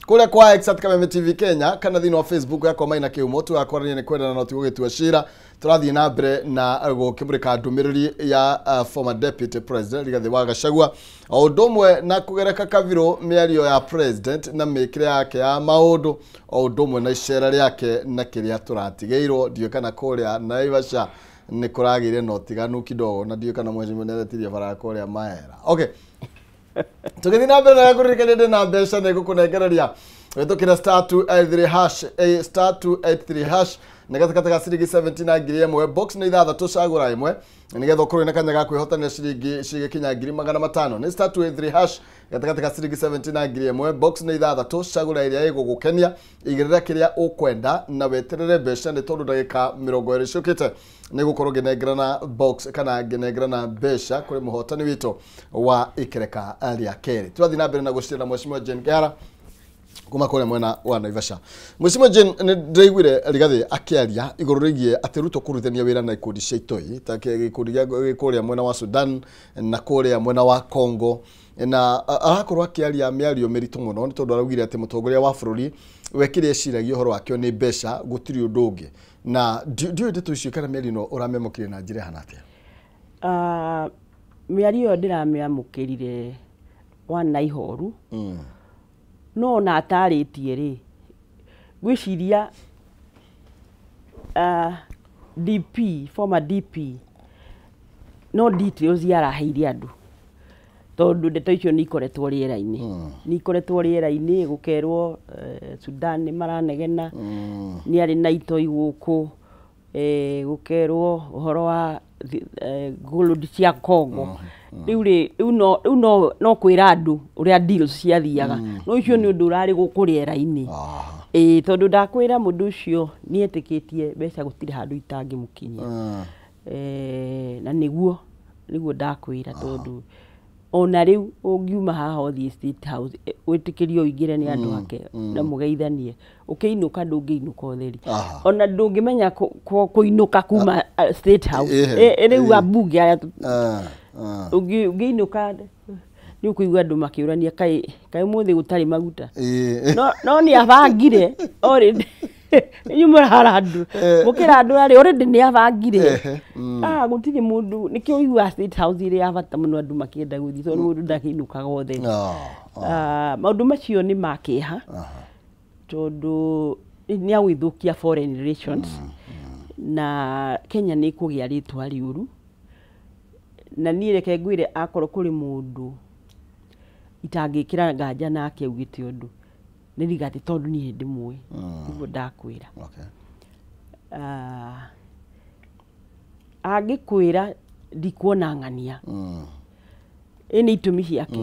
Speaker 2: kũrĩa kwa X at Kameme TV Kenya, kana thĩinĩ wa Facebook yakwa Maina Kĩhumo. Tũgakwarania nĩ kwendana no ti gũgĩtua cira. Tũrathiĩ na mbere na gũkĩmũrĩka ndũmĩrĩri ya former deputy president Rigathĩ wa Gachagua, o ũndũ ũmwe na kũgereka kabirũ mĩario ya president na mĩkĩre yake ya maũndũ, o ũndũ ũmwe na icera rĩake na kĩrĩa tũratigĩirwo. Ndiũĩ kana kũrĩa Naivasha nĩ kũragĩire na ũtiganu kidogo, na ndiũĩ kana mheshimiwa nĩ aretirie bara kũrĩa Mahera. Okay, tũgĩthiĩ na mbere na kũririkania ndĩ na mbeca nĩ ngũkũnengereria wĩtũkĩra *283# *283# nĩ gatagatĩ ga ciringi 70 na 1000, box nĩ ithathatũ, cagũra ĩmwe nĩgetha ũkorwo na kanya ga kwĩhotanĩra ciringi cigĩkinya 500,000. Nĩ *283# gatagatĩ ga ciringi 70 na 1000, box nĩ ithathatũ, cagũra ĩrĩa ĩgũgũkenia, igĩrĩra kĩrĩa ũkwenda na weterere mbeca, nĩ tondũ ndagĩka 20 ciũkĩte nĩ gũkorwo ngĩnengerana box kana ngĩnengerana mbeca kũrĩ mũhotani witũ wa ikereka rĩa kerĩ. Tũrathiĩ na mbere na gũcira Mheshimiwa Jane Kihara kuma kũrĩa mwena wa Naivasha. Mheshimiwa Jane, nĩ ndĩraiguire Rigathĩ akĩaria igũrũ rĩgiĩ atĩ Ruto kũrutithania wĩra na ikundi cia itoi ta gĩkundi gĩa kũrĩa mwena wa Sudan na kũrĩa mwena wa Congo, na arakorwo akĩaria mĩario mĩritũ mũno, nĩ tondũ araugire atĩ mũtongoria wa bũrũri we kĩrĩa eciragia ũhoro wakĩo nĩ mbeca, gũtirĩ ũndũ ũngĩ. Na ndiũĩ ndeto icio kana mĩario ĩno ũramĩamũkĩrire na njĩra ĩhana atĩa?
Speaker 3: Mĩario ĩyo ndĩramĩamũkĩrire wana ihoru, no ona atarĩtie rĩ, ngwĩciria DP, former DP No details yaraheire andũ tondũ ndeto icio nĩ ikoretwo rĩera-inĩ, nĩ ikoretwo rĩera-inĩ gũkerwo Sudan nĩ maranegena nĩ arĩ na itoi gũkũ, gũkerwo ũhoro wa gold cia Congo. Rĩu rĩ rĩu no rĩu no no kwĩra andũ ũrĩa deals ciathiaga, no ũcio nĩ ũndũ ũrarĩ gũkũ rĩera-inĩ. Ĩĩ, tondũ ndakwĩra mũndũ ũcio nĩ etĩkĩtie mbeca gũtirĩ handũ itangĩmũkinyia. Na nĩguo ndakwĩra tondũ ona rĩu ũngiuma haha ũthiĩ State House, wĩtĩkĩrio ũingĩre nĩ andũ ake na mũgeithanie, ũkĩinũka ndũngĩinũka ũtheri, ona ndũngĩmenya kũinũka kuma State House. Rĩu ambunge aya ũngĩinũka nĩ ũkũigua andũ makĩũrania kaĩ ũmũthĩ gũtarĩ maguta. No nĩ abangire already. Inyuĩ mũrarandũ mũkĩrandũra rĩ already nĩ abangire. Gũtirĩ mũndũ, nĩkĩo ũiguaga State House ĩrĩ ya bata mũno andũ makĩenda gũthiĩ tondũ mũndũ ndakĩinũkaga ũtheri. Maũndũ macio nĩ ma kĩeha tondũ nĩ agũgĩthũkia foreign relations na Kenya nĩ ĩkũgĩa rĩtwa rĩũru. Na niĩ reke ngwĩre akorwo kũrĩ mũndũ itangĩkĩra nganja nake augĩte ũndũ nĩ Rigathĩ tondũ niĩ ndĩmũĩ, nĩguo ndakwĩra. Angĩkwĩra ndikuona ng'ania, ĩ nĩ itũmi ciake,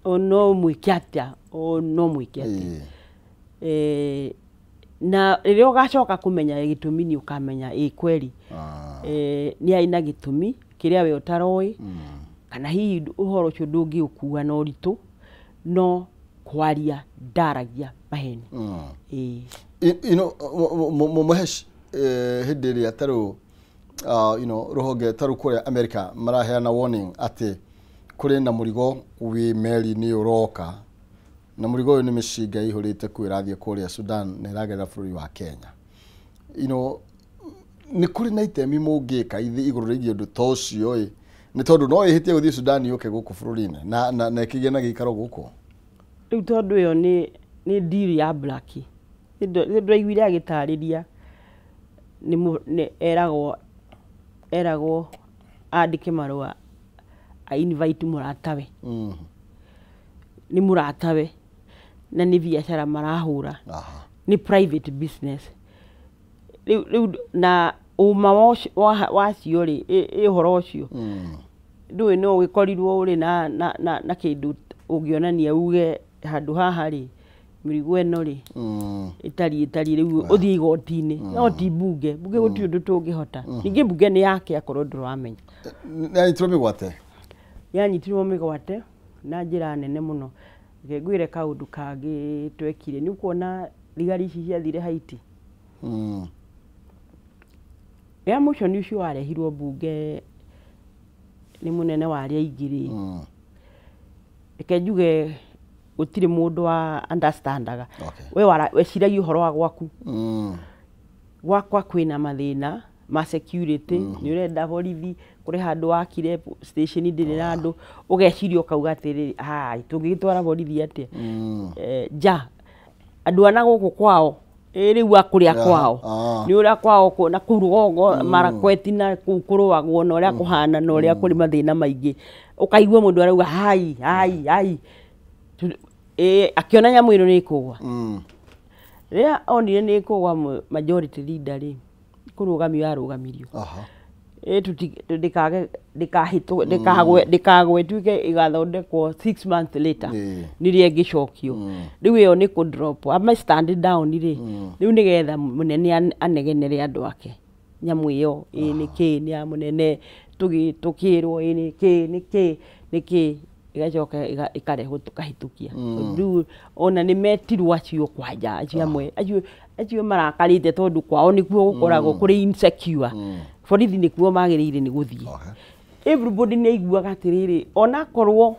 Speaker 3: o no mwĩke atĩa, o no mwĩke atĩa. Na rĩrĩa ũgacoka kũmenya gĩtũmi nĩ ũkamenya ĩ kweri nĩ arĩ na gĩtũmi kĩrĩa we ũtaroĩ, kana hihi ũhoro ũcio ndũngĩũkua na ũritũ, no kwaria ndaragia maheni.
Speaker 2: You know, Mũhesh, hĩndĩ ĩrĩa tarĩu you know, rũhonge tarĩu kũrĩa America maraheana warning atĩ kũrĩ na mũrigo wĩ meri-inĩ ũroka, na mũrigo ũyũ nĩ mĩcinga ĩihũrĩte kuo ĩrathiĩ kũrĩa Sudan na ĩragerera bũrũri wa Kenya. You know, nĩ kũrĩ na itemi mũngĩka igũrũ rĩgiĩ ũndũ ta ũcio ĩ, nĩ tondũ no ĩhĩtie gũthiĩ Sudan yũke gũkũ bũrũri-inĩ na ĩkĩgĩe na gĩikaro gũkũ.
Speaker 3: Rĩu tondũ ĩyo nĩ deal ya black, nĩ ndĩraiguire agĩtarĩria nĩ eragwo andĩke marũa a invite mũratawe. Nĩ mũratawe na nĩ biacara marahũra, nĩ private business. Rĩu na ũma wacio rĩ, ĩ ũhoro ũcio ndũĩ no ũgĩkorirwo ũrĩ na kĩndũ ũngĩonania uge handũ haha rĩ mĩrigo ĩno rĩ ĩtariĩ rĩu ũthiĩ igoti-inĩ, no ti mbunge gũtirĩ ũndũ tũngĩhota. Ningĩ mbunge nĩ yake akorwo ndũramenya.
Speaker 2: Nĩyanyitirwo mĩgwate?
Speaker 3: Yanyitirwo mĩgwate na njĩra nene mũno. Reke ngwĩre kaũndũ kangĩ twekire, nĩ ũkuona thigari ici ciathire Haiti. Rĩrĩa motion ũcio warehirwo mbunge nĩ mũnene wa arĩa aingĩ rĩ, reke njuge gũtirĩ mũndũ wa understandaga. We weciragia ũhoro wa gwaku. Gwakwa kwĩna mathĩna ma security, nĩ ũrenda borithi, kũrĩ handũ wakire station ndĩrĩ na andũ, ũgeciria ũkauga atĩrĩrĩ, hai tũngĩgĩtwara borithi atĩa? Nja andũ ana gũkũ kwao, rĩu akũrĩa kwao, nĩ ũrĩa kwao na kũu rũgongo Marakweti na kũu kũrũagwo na ũrĩa kũhana na ũrĩa kũrĩ mathĩna maingĩ, ũkaigua mũndũ arauga hai hai hai, akĩona nyamũ ĩno nĩ ĩkũgwa. Rĩrĩa onire nĩ ĩkũgwa majority leader rĩ, kũrũgamio arũgamirio. Ndĩkagwe ĩtuĩke ĩgathondekwo 6 months later nĩrĩo ĩngĩcokio. Rĩu ĩyo nĩ kũ drop ama stand down rĩ, rĩu nĩgetha mũnene anegenere andũ ake nyamũ ĩyo ĩ nĩkĩ nĩ ya mũnene, tũkĩrwo ĩ nĩkĩ nĩkĩ nĩkĩ, ĩgacoka ĩkarehwo tũkahĩtũkia. Rĩu ona nĩ metirwo acio kwanja, acio amwe acio marakarĩte tondũ kwao nĩkuo gũkoragwo kũrĩ insecure, borithi nĩkuo magĩrĩire nĩ gũthiĩ. Everybody nĩ aiguaga atĩrĩrĩ, onakorwo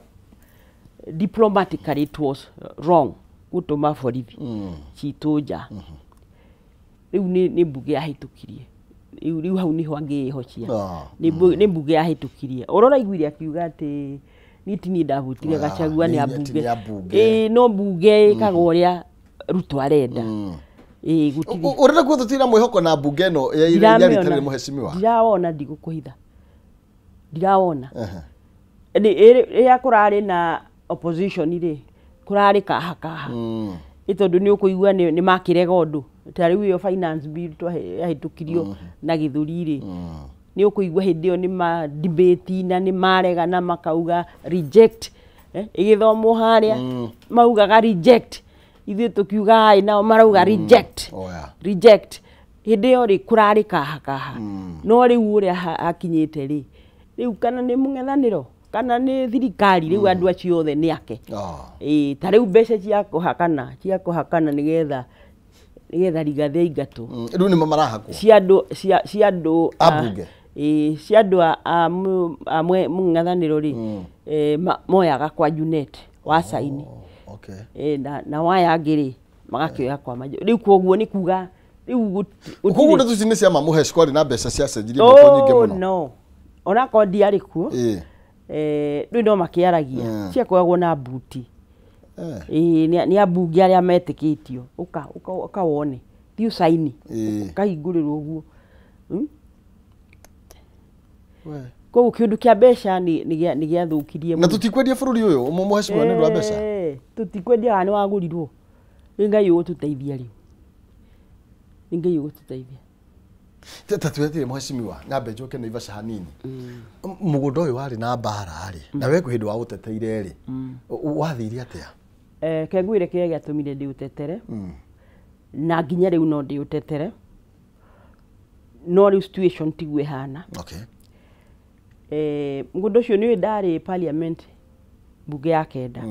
Speaker 3: diplomatically it was wrong gũtũma borithi citũ nja, rĩu nĩ mbunge yahĩtũkirie. Rĩu hau nĩho angĩĩhocia, nĩ mbunge yahĩtũkirie. Ũrĩa ũraiguire akiuga atĩ niĩ ti niĩ ndahutire Gachagua nĩ ambunge, no mbunge ĩkaga ũrĩa Ruto arenda.
Speaker 2: Ũrenda kuo tũtirĩ na mwĩhoko na mbunge ĩno ya rita rĩrĩ mũhecimiwa?
Speaker 3: Ndirawona, ndigũkũhitha, Ndirawona. Rĩrĩa kũrarĩ na opposition rĩ, kũrarĩ kaha kaha. Nĩ tondũ nĩ ũkũigua nĩ makĩrega ũndũ. Ta rĩu ĩyo finance bill yahĩtũkirio na gĩthũri rĩ, nĩ ũkũigua hĩndĩ ĩyo nĩ ma debate na nĩ marega na makauga reject. Ĩgĩthomwo harĩa maugaga reject, ithuĩ tũkiuga aĩ, nao marauga reject. Reject. Hĩndĩ ĩyo rĩ, kũrarĩ kaha kaha. No rĩu ũrĩa hakinyĩte rĩ, rĩu kana nĩ mũng'ethanĩro kana nĩ thirikari, rĩu andũ acio othe nĩ ake. Ĩĩ, ta rĩu mbeca cia kũhakana nĩgetha Rigathĩ aingatwo.
Speaker 2: Rĩu nĩmo marahakwo
Speaker 3: cia andũ cia andũ
Speaker 2: ambunge.
Speaker 3: Ĩĩ, cia andũ a mũng'ethanĩro rĩ, moyaga kwa Junet wa saini. Na waya angĩ rĩ, magakĩoya kwa Majũ. Rĩu koguo nĩ kuga rĩu
Speaker 2: koguo ndeto ici nĩ cia mamũhesh kwarĩ na mbeca ciacenjirie moko nyingĩ mũno.
Speaker 3: No. Onakorwo ndiarĩ kuo, rĩu no makĩaragia, ciakoragwo na mbuti. Ĩĩ, nĩ ambunge arĩa metĩkĩtio. Ũka ũka wone. Thiĩ ũcaini. Ũkahingũrĩrwo ũguo. Koguo kĩũndũ kĩa mbeca nĩ gĩathũkirie mũno.
Speaker 2: Na tũtikwendia bũrũri ũyũ mũhecimiwa nĩ ũndũ wa mbeca?
Speaker 3: Tũtikwendia kana nĩ wagũrirwo. Nĩ Ngai ũgũtũteithia rĩu. Nĩ Ngai ũgũtũteithia.
Speaker 2: Ta twetere mũhecimiwa, nyambe njoke Naivasha hanini. Mũgũnda ũyũ warĩ na mbara rĩ, na we kwĩ hĩndĩ waũteteire rĩ, wathire atĩa?
Speaker 3: Ke ngwĩre kĩrĩa gĩatũmire ndĩũtetere, na nginya rĩu no ndĩũtetere, no rĩu situation tiguo ĩhana. Mũgũnda ũcio nĩ ndarĩ parliament mbunge ya kenda.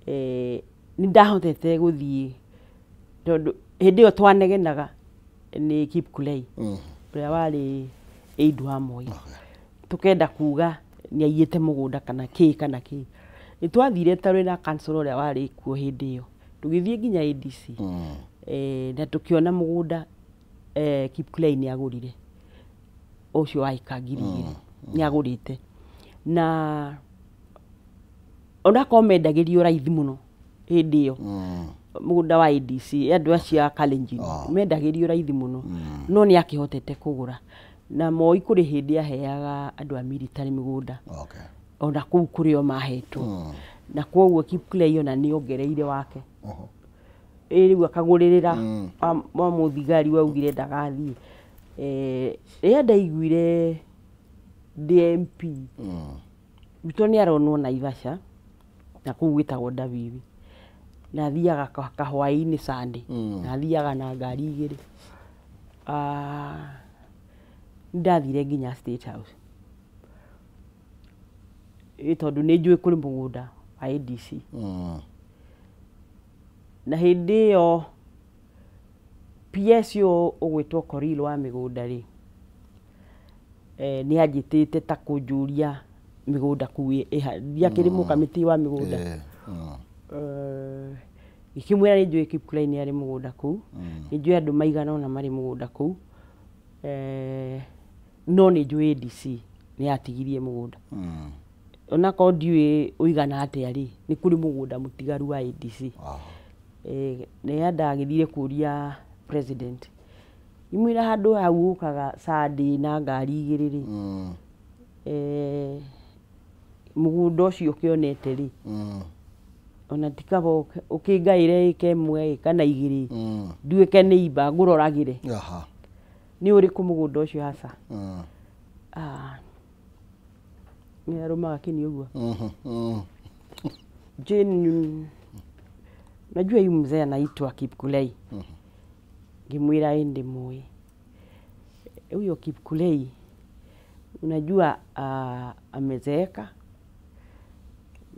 Speaker 3: Nĩ ndahotete gũthiĩ tondũ hĩndĩ ĩyo twanegenaga nĩ Kipkulei ũrĩa warĩ aide wa Moi. Tukenda kuga nĩ aiyĩte mũgũnda kana kĩ kana kĩ. Nĩ twathire tarĩ na council ũrĩa warĩ kuo hĩndĩ ĩyo, tũgĩthiĩ nginya ADC. Na tũkĩona mũgũnda Kipkulei nĩ agũrire ũcio wa ĩka 2,000 nĩ agũrĩte. Na onakorwo mendagĩrio raithi mũno hĩndĩ ĩyo, mũgũnda wa ADC andũ acio a Kalenjin mendagĩrio raithi mũno, no nĩ akĩhotete kũgũra. Na Moi kũrĩ hĩndĩ aheaga andũ a military mĩgũnda. Ona kũu kũrĩ o mahetwo. Na kwoguo Kipkulei ona nĩ ongereire wake. Rĩu akagũrĩrĩra wa mũthigari waugire ndagathiĩ. Rĩrĩa ndaiguire ndĩ MP, Ruto nĩ aronwo Naivasha na kũu gwĩtagwo Ndavivi, na athiaga kahwaĩ-inĩ Sunday, na athiaga na ngari igĩrĩ. Nĩ ndathire nginya State House. Ĩ tondũ nĩ njũĩ kũrĩ mũgũnda wa ADC. Na hĩndĩ ĩyo PS ũyũ ũgwĩtwo Korir wa mĩgũnda rĩ, nĩ anjĩtĩte ta kũnjũria mĩgũnda kũu ndiakĩrĩ mũkamĩtĩ wa mĩgũnda. Ngĩkĩmwĩra nĩ njũĩ Kipkulei nĩ arĩ mũgũnda kũu, nĩ njũĩ andũ maigana ũna marĩ mũgũnda kũu, no nĩ njũĩ ADC nĩ yatigirie mũgũnda. Onakorwo ndiũĩ ũigana atĩa rĩ, nĩ kũrĩ mũgũnda mũtigaru wa ADC. Rĩrĩa ndagĩthire kũria president, ngĩmwĩra handũ hau ũkaga Sunday na ngari igĩrĩ rĩ, mũgũnda ũcio ũkĩonete rĩ, ona ti kaba ũkĩngaĩre ĩka ĩmwe kana igĩrĩ, nduĩke nĩ imba ngũroragĩre. Nĩ ũrĩkũ mũgũnda ũcio hasa? Nĩ arũmaga kĩni ũguo. Jane, najua huyu mzee anaitwa Kipkulei. Ngĩmwĩra ĩ ndĩmũĩ. Huyo Kipkulei unajua amezeeka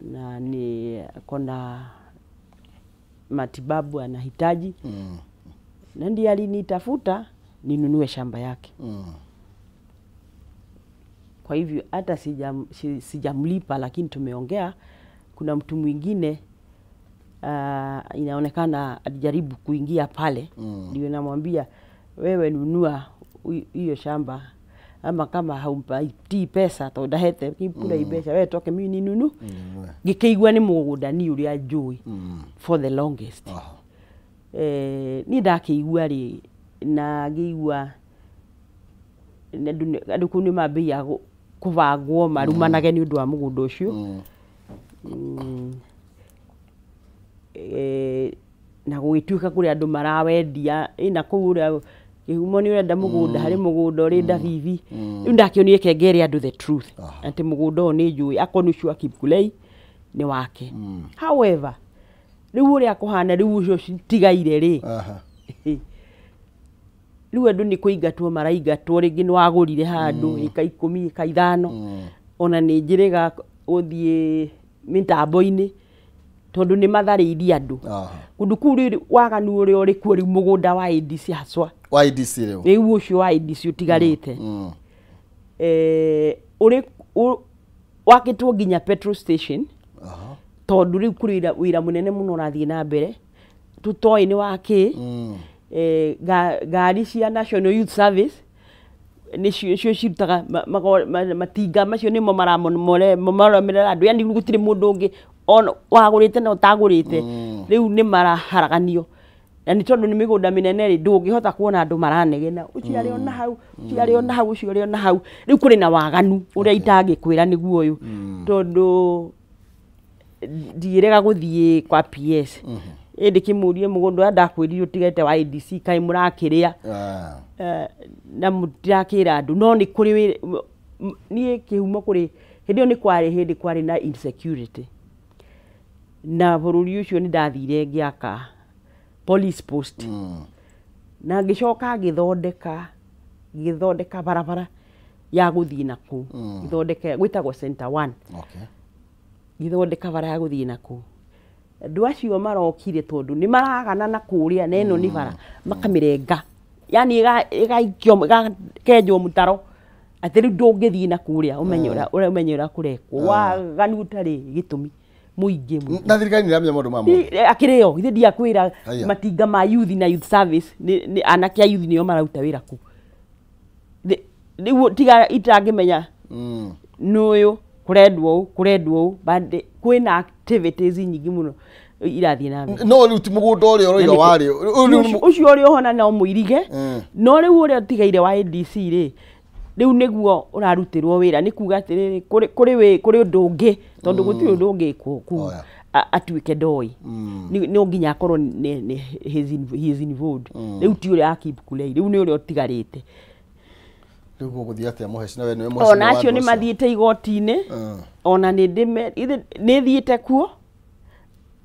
Speaker 3: na ni kona matibabu anahitaji. Na ndiye alinitafuta ninunue shamba yake. Kwa hivyo hata sijamlipa, lakini tumeongea. Kuna mtu mwingine inaonekana alijaribu kuingia pale. Ndio namwambia wewe nunua hiyo shamba, ama kama haumpatii pesa tondahete kipura ibeca wewe toke mimi ninunu. Ngĩkĩigua nĩ mũgũnda ni ũrĩa njũĩ for the longest. Niĩ ndakĩigua rĩ, na ngĩigua andũ kũu nĩ mambĩia kũbangwo marumanage nĩ ũndũ wa mũgũnda ũcio. Na gũgĩtuĩka kũrĩ andũ marawendia ĩna kũu ũrĩa kĩhumo nĩ ũrenda mũgũnda harĩ mũgũnda ũrĩ Ndabibi. Rĩu ndakĩonire kengere andũ the truth atĩ mũgũnda ũyũ nĩ njũĩ akorwo nĩ ũcio wa Kipkulei nĩ wake. However, rĩu ũrĩa kũhana rĩu ũcio citigaire rĩ, rĩu andũ nĩ kũingatwo maraingatwo, rĩngĩ nĩ wagũrire handũ ĩka 10 ĩka 5, ona nĩ njĩrĩga gũthiĩ mĩtambo-inĩ tondũ nĩ matharĩirie andũ. Kũndũ kũu rĩu waganu ũrĩa ũrĩ kuo rĩu mũgũnda wa ADC haswa
Speaker 2: wa ADC rĩu
Speaker 3: rĩu ũcio wa ADC ũtigarĩte ũrĩ wakĩtwo nginya petrol station tondũ rĩu kũrĩ wĩra mũnene mũno ũrathiĩ na mbere tũtoĩ nĩ wa kĩ. Ngari cia National Youth Service nĩcio cirutaga matinga macio nĩmo maramomerera andũ, yani gũtirĩ mũndũ ũngĩ wagũrĩte na ũtagũrĩte, rĩu nĩ maraharaganio. Na nĩ tondũ nĩ mĩgũnda mĩnene rĩ, ndũngĩhota kuona andũ maranegena ũcio arĩ ona hau, ũcio arĩ ona hau, ũcio arĩ ona hau. Rĩu kũrĩ na waganu ũrĩa itangĩkwĩra nĩguo ũyũ, tondũ ndirega gũthiĩ kwa PS ĩndĩ kĩmũrie mũgũnda ũrĩa ndakwĩrire ũtigete wa ADC kaĩ mũrakĩrĩa na mũtirakĩra andũ. No nĩ kũrĩ niĩ kĩhumo kũrĩ hĩndĩ ĩyo nĩ kwarĩ hĩndĩ kwarĩ na insecurity na bũrũri ũcio nĩ ndathire ngĩaka police post na ngĩcoka ngĩthondeka barabara ya gũthiĩ na kũu, ngĩthondeka gwĩtagwo Center 1. Ngĩthondeka bara ya gũthiĩ na kũu. Andũ acio marokire tondũ nĩ maragana na kũrĩa na ĩno nĩ bara makamĩrenga, yani ĩgaikio ĩgakenjwo mũtaro atĩ rĩu ndũngĩthiĩ na kũrĩa ũmenye ũrĩa ũmenye ũrĩa kũrekwo. Waganu ũtarĩ gĩtũmi mũingĩ mũno.
Speaker 2: Na thirikari nĩ ĩramenya maũndũ ma mothe
Speaker 3: akĩrĩo ithe ndiakwĩra matinga ma youth na youth service nĩ anake a youth nĩo mararuta wĩra kũu. Rĩu tiga itangĩmenya nũyũ kũrendwo ũũ kũrendwo ũũ, but kwĩna activities nyingĩ mũno irathiĩ na mbere.
Speaker 2: No rĩu ti mũgũnda ũrĩa ũroiga warĩ
Speaker 3: ũcio ũrĩ oho na no mũirige, no rĩu ũrĩa ũtigaire wa ADC rĩ, rĩu nĩguo ũrarutĩrwo wĩra. Nĩ kuga atĩrĩrĩ, kũrĩ ũndũ ũngĩ tondũ gũtirĩ ũndũ ũngĩkwo kũu atuĩke ndoĩ, no nginya akorwo he is involved. Rĩu ti ũrĩa wa Kipkulei, rĩu nĩ ũrĩa ũtigarĩte.
Speaker 2: Rĩu gũgũthiĩ atĩa Mũheci? Na we nĩwe mũheci
Speaker 3: ona acio nĩ mathiĩte igoti-inĩ, ona nĩ thiĩte kuo,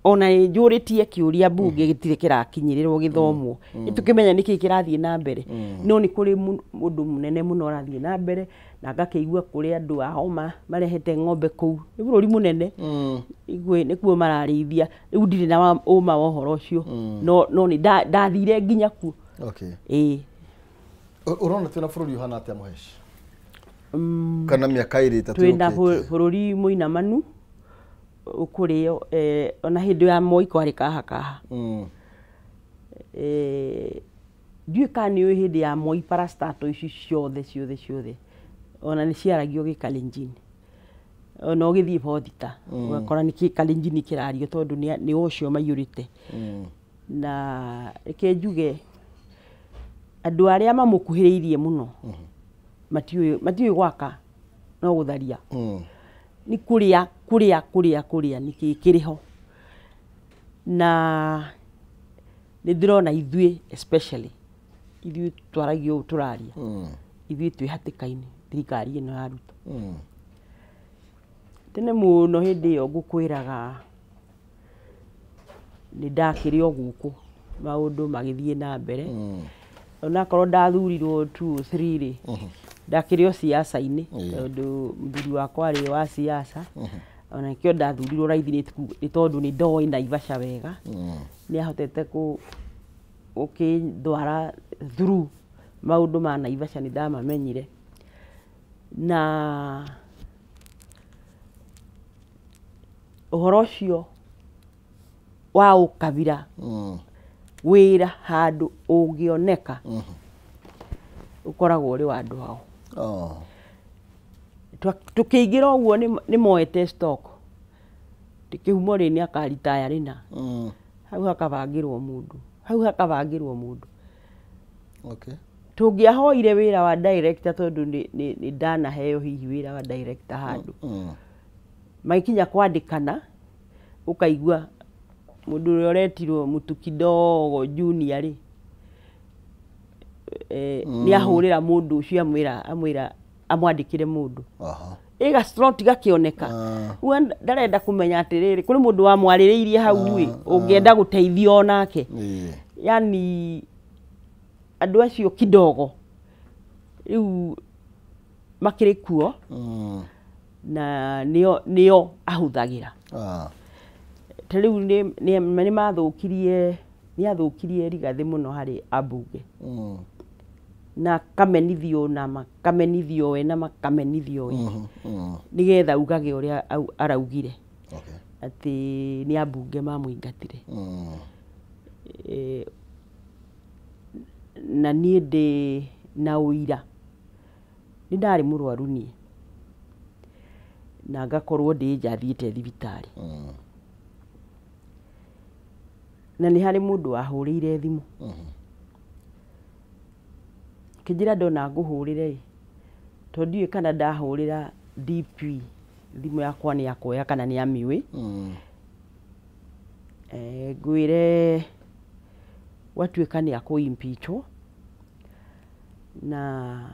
Speaker 3: ona nĩ njũrĩtie kĩũria mbunge gĩtirĩ kĩrakinyĩrĩrwo gĩthomwo, nĩtũkĩmenya nĩkĩĩ kĩrathiĩ na mbere. No nĩ kũrĩ ũndũ mũnene mũno ũrathiĩ na mbere, na ngakĩigua kũrĩ andũ ao marehete ng'ombe kũu, nĩ bũrũri mũnene, nĩkuo mararĩithia. Rĩu ndirĩ na ũma wa ũhoro ũcio, no nĩ ndathire nginya kuo. Ĩĩ.
Speaker 2: Ũrona twĩna bũrũri ũhana atĩa Mũheci? Kana mĩaka ĩrĩ ĩtatũ
Speaker 3: twĩna bũrũri mũinamanu ũkũrĩo. Ona hĩndĩ ya Moi kwarĩ kaha kaha. Ndiũĩ kana nĩ ũĩ hĩndĩ ya Moi parastato ici ciothe ciothe ciothe ona nĩ ciaragio gĩkalenjini, ona ũgĩthiĩ bothita ũgakora nĩ gĩkalenjini kĩrario tondũ nĩ ũcio maiyũrĩte. Na reke njuge andũ arĩa mamũkuhĩrĩirie mũno matiũĩ gwaka no gũtharia, nĩ kũrĩa kũrĩa kũrĩa kũrĩa nĩkĩ kĩrĩ ho. Na nĩ ndĩrona ithuĩ especially ithuĩ twaragia ũũ tũraria, ithuĩ twĩ hatĩka-inĩ thirikari ĩno ya Ruto. Tene mũno hĩndĩ ĩyo ngũkwĩraga nĩ ndakĩrĩ o gũkũ maũndũ magĩthiĩ na mbere, onakorwo ndathurirwo 2 3 rĩ, ndakĩrĩ o siasa-inĩ tondũ mũthuri wakwa arĩ wa siasa, ona nĩkĩo ndathurirwo raithi nĩ tondũ nĩ ndoĩ Naivasha wega, nĩ ahotete gũkĩndwara through maũndũ ma Naivasha nĩ ndamamenyire. Na ũhoro ũcio wa ũkabira wĩra handũ ũngĩoneka ũkoragwo ũrĩ wa andũ ao. Tũkĩingĩra ũguo nĩ moete stock, kĩhumo rĩ nĩ akaritaya rĩna, hau hakabangĩrwo mũndũ, hau hakabangĩrwo mũndũ. Tũngĩahoire wĩra wa director tondũ nĩ ndanaheo hihi wĩra wa director handũ. Magĩkinya kwandĩkana ũkaigua mũndũ ũrĩa ũretirwo mũtu kidogo junior rĩ, nĩ ahũrĩra mũndũ ũcio amwĩra amwandĩkĩre mũndũ. Ĩga slot gakĩoneka. We ndarenda kũmenya atĩrĩrĩ kũrĩ mũndũ wamwarĩrĩirie hau ĩ ũngĩenda gũteithio onake. Yani andũ acio kidogo rĩu makĩrĩ kuo na nĩo ahũthagĩra. Ta rĩu nĩ mathũkirie, nĩ athũkirie Rigathĩ mũno harĩ ambunge. Na kamenithio na makamenithio we na makamenithio we. Nĩgetha ugage ũrĩa araugire. Atĩ nĩ ambunge mamũingatire. Na niĩ ndĩ na ũira. Nĩ ndarĩ mũrwaru niĩ. Na ngakorwo ndĩ nja thiĩte thibitarĩ. Na nĩ harĩ mũndũ wahũrĩire thimũ. Kĩnjĩra ndona ngũhũrĩre ĩ, tondũ ndiũĩ kana ndahũrĩra DP thimũ yakwa nĩ akuoya kana nĩ amĩũĩ. Ngwĩre gwatuĩka nĩ akũ-impeachwo na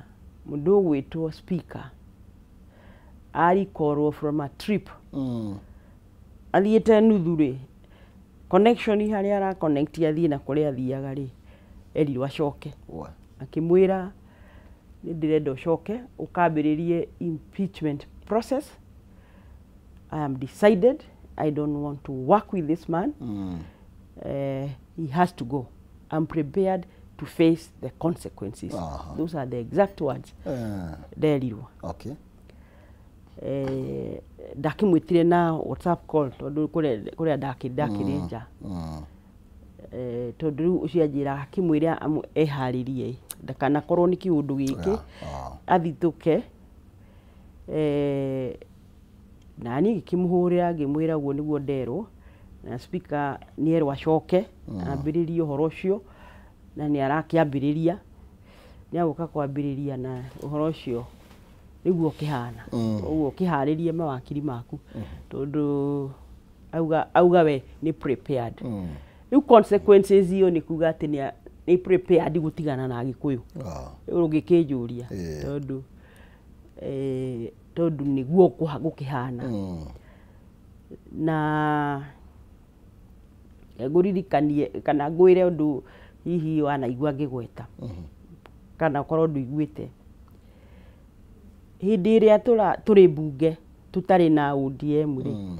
Speaker 3: mũndũ ũgwĩtwo speaker arikorwo from a trip. Athiĩte nuthu rĩ, connection harĩa ara connect athiĩ na kũrĩa athiaga rĩ, erirwo acoke. Akĩmwĩra nĩ ndĩrenda ũcoke ũkambĩrĩrie impeachment process. I am decided I don't want to work with this man. He has to go. I'm prepared to face the consequences. Those are the exact words. Nderirwo. Ndakĩmwĩtire na WhatsApp call tondũ kũrĩa ndakĩrĩ nja. Tondũ rĩu ũcio anjĩra akĩmwĩra eharĩrie ndakanakorwo nĩ kĩũndũ gĩkĩ athitũke. Na niĩ ngĩkĩmũhũrĩra ngĩmwĩra ũguo nĩguo nderwo na speaker nĩerwo acoke ambĩrĩrie ũhoro ũcio na nĩ arakĩambĩrĩria, nĩ agũka kwambĩrĩria na ũhoro ũcio nĩguo ũkĩhana. Ũguo ũkĩharĩrie mawakiri maku tondũ auga we nĩ prepared. Rĩu consequences iyo nĩ kuga atĩ nĩ prepared gũtigana na Agĩkũyũ. Rĩu ũngĩkĩnjũria tondũ tondũ nĩguo gũkĩhana. Na ngũririkanie kana ngwĩre ũndũ hihi wanaigua ngĩgweta kana ũkorwo ndũiguĩte. Hĩndĩ ĩrĩa tũrĩ mbunge tũtarĩ na ODM rĩ,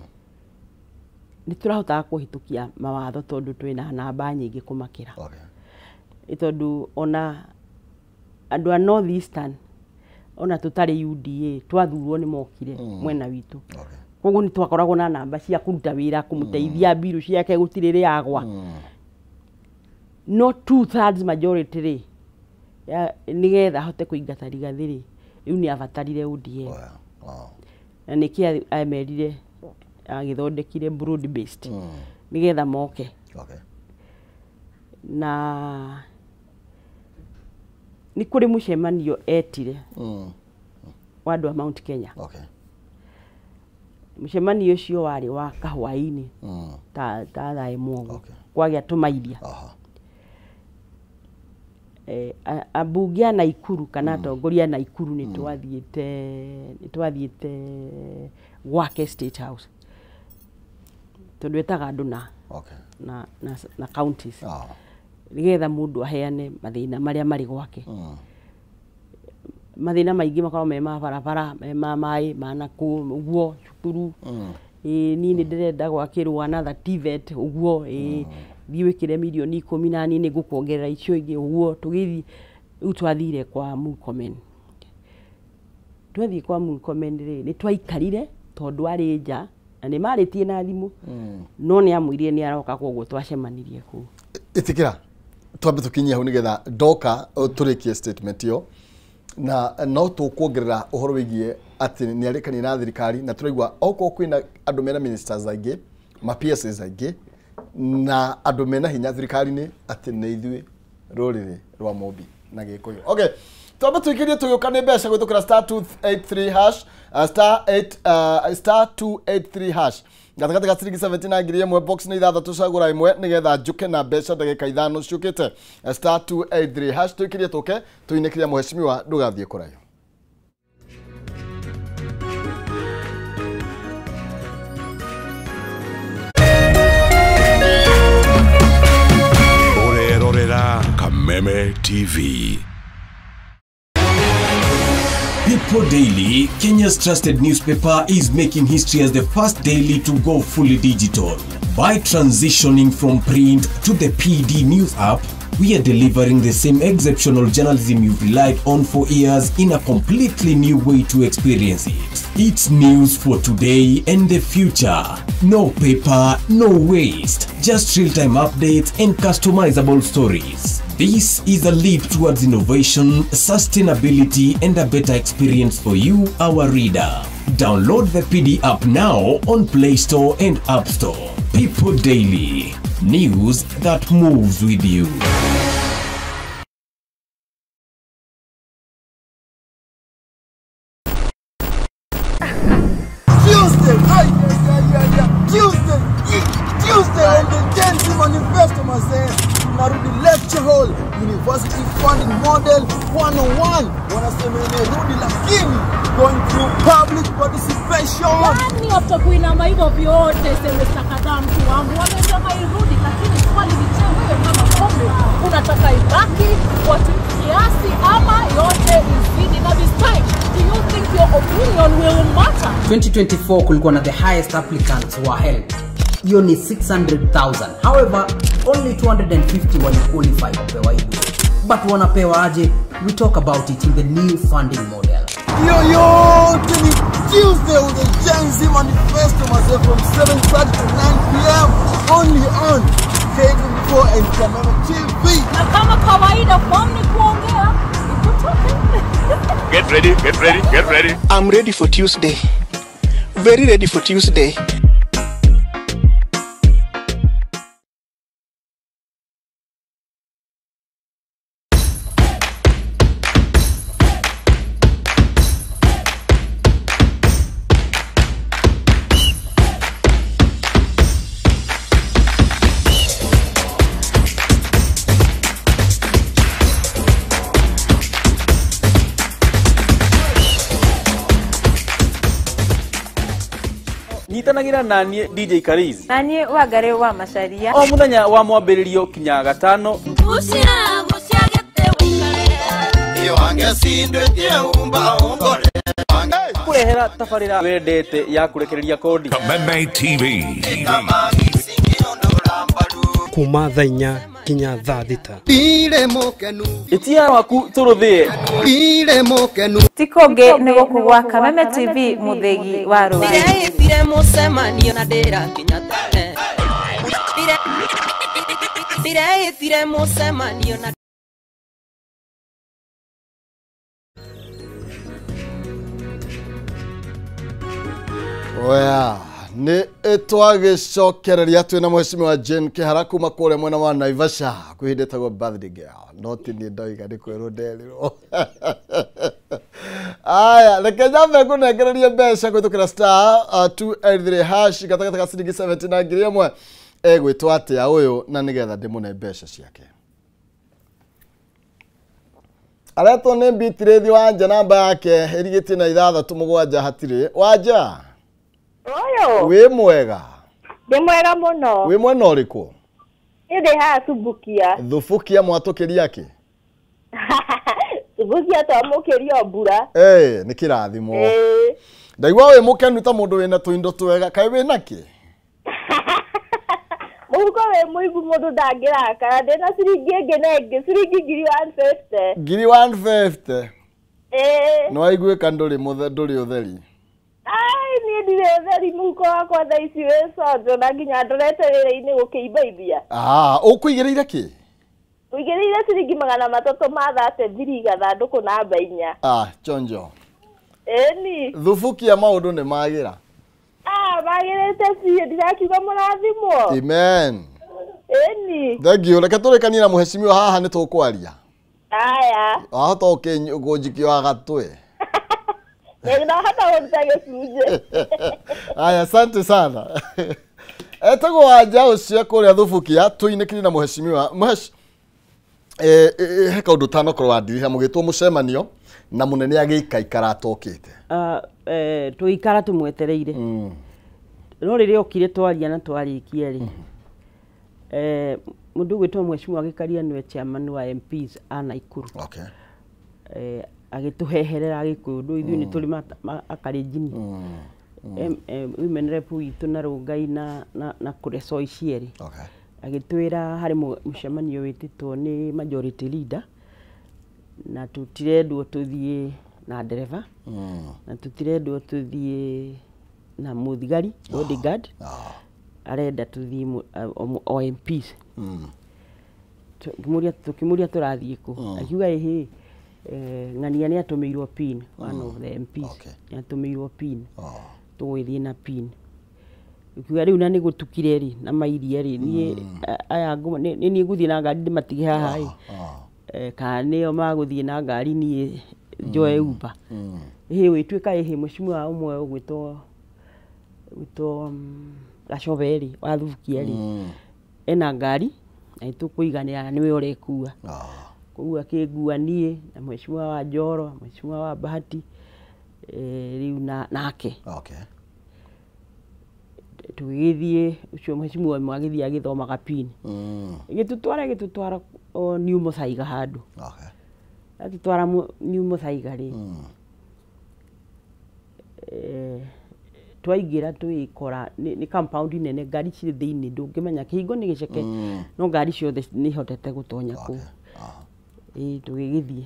Speaker 3: nĩ tũrahotaga kũhĩtũkia mawatho tondũ twĩna namba nyingĩ kũmakĩra. Nĩ tondũ ona andũ a North Eastern ona tũtarĩ UDA twathurwo nĩ mokire mwena witũ. Koguo nĩ twakoragwo na namba cia kũruta wĩra kũmũteithia mbirũ ciake gũtirĩ rĩagwa. No 2/3 majority rĩ, nĩgetha ahote kũingata Rigathĩ rĩ, rĩu nĩ abatarire ODM. Na nĩkĩ amerire agĩthondekire broad based nĩgetha moke. Na nĩ kũrĩ mũcemanio etire wa andũ a Mount Kenya. Mũcemanio ũcio warĩ wa kahwaĩ-inĩ ta thaa ĩmwe ũguo kwagĩa tũmairia. Ambunge a Naikuru kana atongoria a Naikuru nĩ twathiĩte gwake State House tondũ etaga andũ na counties nĩgetha mũndũ aheane mathĩna marĩa marĩ gwake. Mathĩna maingĩ makoragwo me ma barabara, me ma maĩ, ma nakũu ũguo cukuru. Niĩ nĩ ndĩrenda gwakĩrwo another TVET ũguo, thiĩ wĩkĩre mirioni 10 na niĩ nĩngũkuongerera icio ingĩ ũguo. Tũgĩthiĩ rĩu twathire kwa Murkomen. Twathiĩ kwa Murkomen rĩ, nĩ twaikarire tondũ arĩ nja na nĩ marĩtie na thimũ no nĩ amwĩrire nĩ aroka, koguo twacemanirie kũu.
Speaker 2: Ĩtĩkĩra twambe tũkinyie hau nĩgetha ndoka tũrĩkie statement ĩyo na no tũkuongerera ũhoro wĩgiĩ atĩ nĩ arĩkanire na thirikari na tũraigua okorwo kwĩna andũ mena ministers aingĩ, ma PSs aingĩ na andũ mena hinya thirikari-inĩ atĩ nĩ ithuĩ rũrĩrĩ rwa Mũmbi. na Gĩkũyũ. Okay, twambe tuikirie tũgĩũka nĩ mbeca gwĩtũkĩra star 283 hash, star 8 star 283 hash gatagatĩ ga ciringi 70 na ngiri ĩmwe, box nĩ ithathatũ, cagũra ĩmwe nĩgetha njũke na mbeca ndagĩka 5 ciũkĩte. Star 283 hash, tũikirie tũke tũinĩkĩria mũheshimiwa, ndũgathiĩ kũraihu.
Speaker 4: Ũrerorera Kameme TV.
Speaker 5: People Daily, Kenya's trusted newspaper, is making history as the first daily to go fully digital. By transitioning from print to the PD News app, we are delivering the same exceptional journalism you've relied on for years in a completely new way to experience it. It's news for today and the future. No paper, no waste. Just real-time updates and customizable stories. This is a leap towards innovation, sustainability, and a better experience for you, our reader. Download the PD app now on Play Store and App Store. People Daily. News that moves with you.
Speaker 6: Tuesday, Tuesday, Tuesday on the Gen Z Manifesto, mazee. Tunarudi lecture hall, University Funding Model 101. Wanasema imerudi lakini going through public participation.
Speaker 7: Yani after kuinama hivyo vyote semester kadhaa, mtu wangu, wamesema irudi, lakini swali ni je, wewe kama kombe unataka ibaki kwa kiasi ama yote izidi? Na this time, do you think your opinion will matter?
Speaker 8: 2024 kulikuwa na the highest applicants wa HELB. Hiyo ni 600,000. However, only 250 waliqualify kupewa hiyo. But wanapewa aje? We talk about it in the new funding model.
Speaker 6: Yo yote ni Tuesday with the Gen Z Manifesto, mazee, from 7:30 to 9 p.m. only on K24 and Kameme TV.
Speaker 7: Na kama kawaida form ni kuongea, ikutoke.
Speaker 4: Get ready, get ready, get ready.
Speaker 9: I'm ready for Tuesday. Very ready for Tuesday.
Speaker 10: Nyitanagĩra naniĩ DJ Karizi
Speaker 11: na niĩ Wangari wa Macharia
Speaker 10: o mũthenya wa mwambĩrĩrio kinya gatano. Kũrehera tabarĩra wendete ya kũrekereria kodi.
Speaker 4: Kameme TV.
Speaker 12: Kuma thaa 4 kinya thaa 6.
Speaker 10: Ĩtia waku tũrũthĩe.
Speaker 11: Ti kũngĩ nĩ gũkũ gwa Kameme TV, mũthĩgi wa rũrĩrĩ.
Speaker 2: Oya, nĩ twagĩcokereria twĩna mũheshimiwa Jane Kĩhara kuma kũrĩa mwena wa Naivasha kwĩ hĩndĩ ĩtagwo birthday girl, no ti niĩ ndoiga, nĩ kwĩrwo nderirwo. Aya, reke nyambe ngũnengererie mbeca kũhĩtũkĩra star 283 hash gatagatĩ ga ciringi 70 na ngiri ĩmwe. Egwĩtwo atĩa ũyũ na nĩgetha ndĩmũne mbeca ciake? Aretwo nĩ Beatrice Wanja, namba yake ĩrigĩtie na 6 7 hatirĩ. Wanja,
Speaker 13: Oyo.
Speaker 2: Wĩ mwega?
Speaker 13: Ndĩ mwega mũno.
Speaker 2: Wĩ mwena ũrĩkũ?
Speaker 13: Niĩ ndĩ haha Thubukia.
Speaker 2: Thubukia mwatũkĩria kĩ?
Speaker 13: Thubukia twamũkĩria mbura.
Speaker 2: Nĩ kĩrathimo. Ndaigua wĩ mũkenu ta mũndũ wĩna tũindo twega, kaĩ wĩna kĩ?
Speaker 13: Mũhuko wĩ mũigu mũndũ ndangĩrakara, ndĩna ciringi ĩngĩ na ĩngĩ, ciringi 150,000.
Speaker 2: 150,000?
Speaker 13: Ĩĩ.
Speaker 2: Nĩ waiguĩka ndũrĩ ũtheri?
Speaker 13: Ai, niĩ ndirĩ ũtheri, mũhuko wakwa thaa ici wĩ conjo na nginya ndorete wĩra-inĩ gũkĩimbaithia.
Speaker 2: Ũkũigĩrĩire kĩ?
Speaker 13: Ũigĩrĩire ciringi 333 gathandũkũ namba 4.
Speaker 2: Chonjo.
Speaker 13: Ĩni.
Speaker 2: Thubukia maũndũ nĩ magĩra.
Speaker 13: Magĩrĩte biũ, ndirakiuga mũrathimwo.
Speaker 2: Amen.
Speaker 13: Ĩni.
Speaker 2: Thank you. Reke tũrĩkanie na mũheshimiwa haha nĩ tũkwaria.
Speaker 13: Aya.
Speaker 2: Wahota ũkĩnjikio wa gatwe.
Speaker 13: Nĩndahota kũruta gĩcunjĩ.
Speaker 2: Aya, asante sana. Etagwo Wanja ũcio kũrĩa Thubukia, tũinĩkire na mũheshimiwa. Mũhesh he kaũndũ tanokorwo wandirĩha mũgĩtwo mũcemanio na mũnene agĩikaikara atokĩte.
Speaker 3: Tũgĩikara tũmwetereire. No rĩrĩa okire twaria na twarĩkia rĩ, mũndũ ũgwĩtwo mheshimiwa Gĩkaria nĩwe chairman wa MPs a Nakuru.
Speaker 2: Okay.
Speaker 3: Agĩtũheherera Agĩkũyũ ndũ ithuĩ nĩ tũrĩ Akalenjini. Women rep witũ na Rongai na Kuresoi cierĩ.
Speaker 2: Okay.
Speaker 3: Agĩtwĩra harĩ mũcemanio wĩtĩtwo nĩ majority leader na tũtirendwo tũthiĩ na ndereba na tũtirendwo tũthiĩ na mũthigari bodyguard, arenda tũthiĩ o MPs. Tũkĩmũria tũrathiĩ kũ, akiuga ĩhĩ ng'ania nĩ atũmĩirwo pin, one of the MPs nĩ atũmĩirwo pin, tũgũgĩthiĩ na pin. Ukiuga rĩu na nĩ gũtukire rĩ na mairia rĩ, niĩ aya nĩ niĩ ngũthiĩ na ngari ndĩmatige haha ĩ, kana nĩo magũthiĩ na ngari niĩ njoe Uber. Ĩhĩ gwĩtuĩka ĩhĩ mheshimiwa ũmwe ũgwĩtwo Gacove rĩ wa Thubukia rĩ, ena ngari na nĩtũkũiganĩra na nĩwe ũrekua. Koguo akĩngua niĩ na mheshimiwa wa Njoro, mheshimiwa wa Bahati rĩu nake.
Speaker 2: Okay.
Speaker 3: Tũgĩgĩthiĩ ũcio mheshimiwa ũmwe agĩthiĩ agĩthomaga pin. Ĩgĩtũtwara New Muthaiga handũ.
Speaker 2: Okay.
Speaker 3: Atũtwara New Muthaiga rĩ, twaingĩra twĩkora nĩ compound nene, ngari cirĩ thĩinĩ ndũngĩmenya kĩhingo nĩ gĩceke, no ngari ciothe nĩ ihotete gũtonya kũu. Ĩĩ tũgĩgĩthiĩ,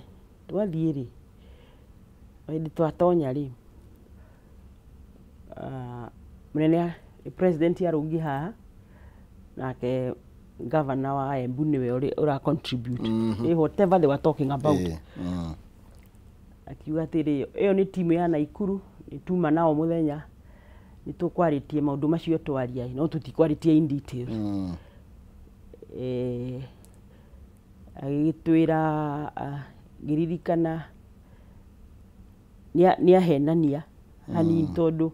Speaker 3: twathiĩ rĩ, hĩndĩ twatonya rĩ, mũnene president arũngiĩ haha nake governor wa Embu nĩwe ũra contribute whatever they were talking about. Akiuga atĩrĩ ĩyo nĩ timu ya Nakuru, nĩ tuma nao mũthenya nĩ tũkwarĩtie maũndũ macio twaria, no tũtikwarĩtie in detail. Agĩgĩtwĩra ngĩririkana nĩ ahenania hanini tondũ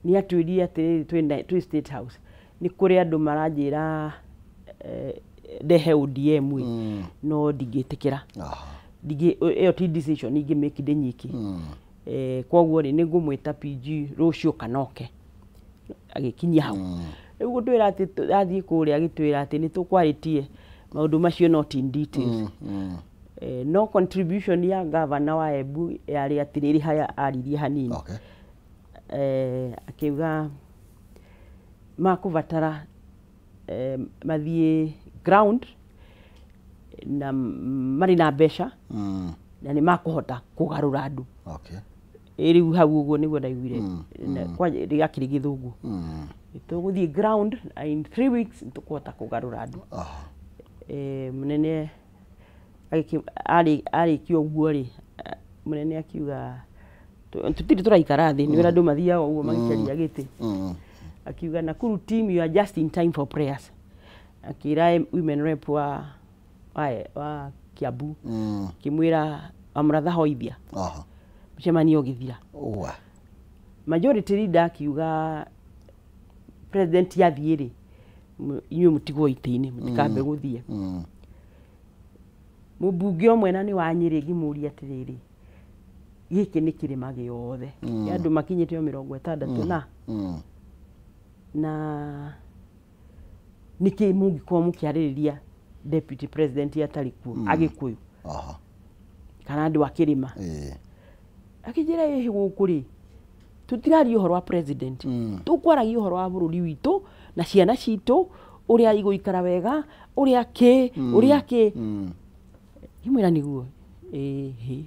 Speaker 3: nĩ atwĩrire atĩrĩrĩ twĩ State House nĩ kũrĩ andũ maranjĩra ndehe ODM no ndingĩtĩkĩra, ĩyo ti decision ingĩ make ndĩ nyiki. Koguo rĩ nĩ ngũmwĩta PG rũciũ kana oke. Agĩkinyia hau. Rĩu gũtwĩra atĩ athiĩ kũrĩa agĩtwĩra atĩ nĩ tũkwarĩtie maũndũ macio not in details. No contribution ya governor wa Embu yarĩ atĩrĩrĩ haya aririe hanini.
Speaker 2: Okay.
Speaker 3: Akiuga makũbatara mathiĩ ground na marĩ na mbeca na nĩ makũhota kũgarũra andũ.
Speaker 2: Okay.
Speaker 3: Rĩu hau ũguo nĩguo ndaiguire gĩakĩrĩ gĩthũngũ. Tũgũthiĩ ground in 3 weeks tũkũhota kũgarũra andũ. Mũnene arĩkia ũguo rĩ, mũnene akiuga tũtirĩ tũraikara thĩ, nĩ wĩra andũ mathiaga ũguo magĩcaria gĩtĩ. Akiuga Nakuru team you are just in time for prayers. Akĩra women rep wa Kiambu akĩmwĩra amũratha hoithia mũcemanio ũgĩthira. Majority leader akiuga president athiĩ rĩ, inyuĩ mũtigwo itĩ-inĩ mũtikambe gũthiĩ. Mũmbunge ũmwe na nĩ wa Nyĩrĩ ngĩmũria atĩrĩrĩ, gĩkĩ nĩ kĩrĩma gĩothe kĩa andũ makinyĩte o 60 na nĩkĩ mũngĩkorwo mũkĩarĩrĩria deputy president atarĩ kuo Agĩkũyũ kana andũ a kĩrĩma. Akĩnjĩra ĩhĩ gũkũ rĩ tũtiraria ũhoro wa president, tũkwaragia ũhoro wa bũrũri witũ na ciana citũ ũrĩa igũikara wega, ũrĩa kĩ ũrĩa kĩ. Ngĩmwĩra nĩguo ĩhĩ.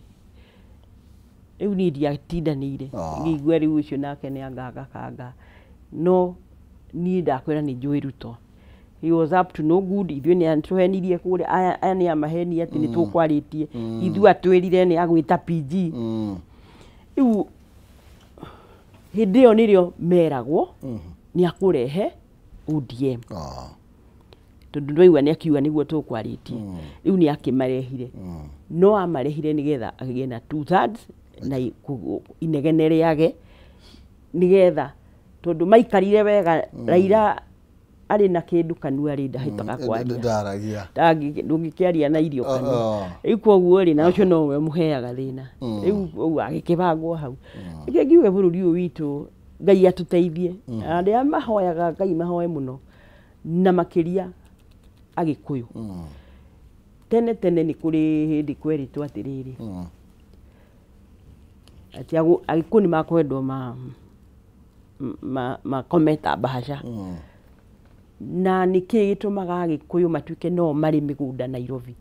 Speaker 3: Rĩu niĩ ndiatindanĩire ngĩigua rĩu ũcio nake nĩ angangakanga, no niĩ ndakwĩra nĩ njũĩ Ruto. He was up to no good. Ithuĩ nĩ atũhenirie kũrĩa, aya nĩ amaheni atĩ nĩ tũkwarĩtie, ithuĩ atwĩrire nĩ agwĩta PG. Rĩu hĩndĩ ĩyo nĩrĩo meragwo nĩ akũrehe ODM. Tondu ndwaigua nĩ akiuga nĩguo tũkwarĩtie. Rĩu nĩ akĩmarehire. No amarehire nĩgetha agĩe na 2/3 na inegene rĩage nĩgetha tondu maikarire wega Raila arĩ na kĩndũ kanua rĩ ndahĩtaga kwaria.
Speaker 2: Ndaragia.
Speaker 3: Ndũngĩkĩaria na irio kanua. Rĩu koguo rĩ na ũcio nowe mũheaga thĩna. Rĩu ũguo agĩkĩbangwo hau. Reke ngiuge bũrũri ũyũ witũ Ngai atũteithie. Arĩa mahoyaga Ngai mahoe mũno na makĩria Agĩkũyũ. Tene tene nĩ kũrĩ hĩndĩ kwerĩtwo atĩrĩrĩ atĩ Agĩkũyũ nĩ makwendwo makome ta mbahaca. Na nĩkĩ gĩtũmaga Agĩkũyũ matuĩke no marĩ mĩgũnda Nairobi.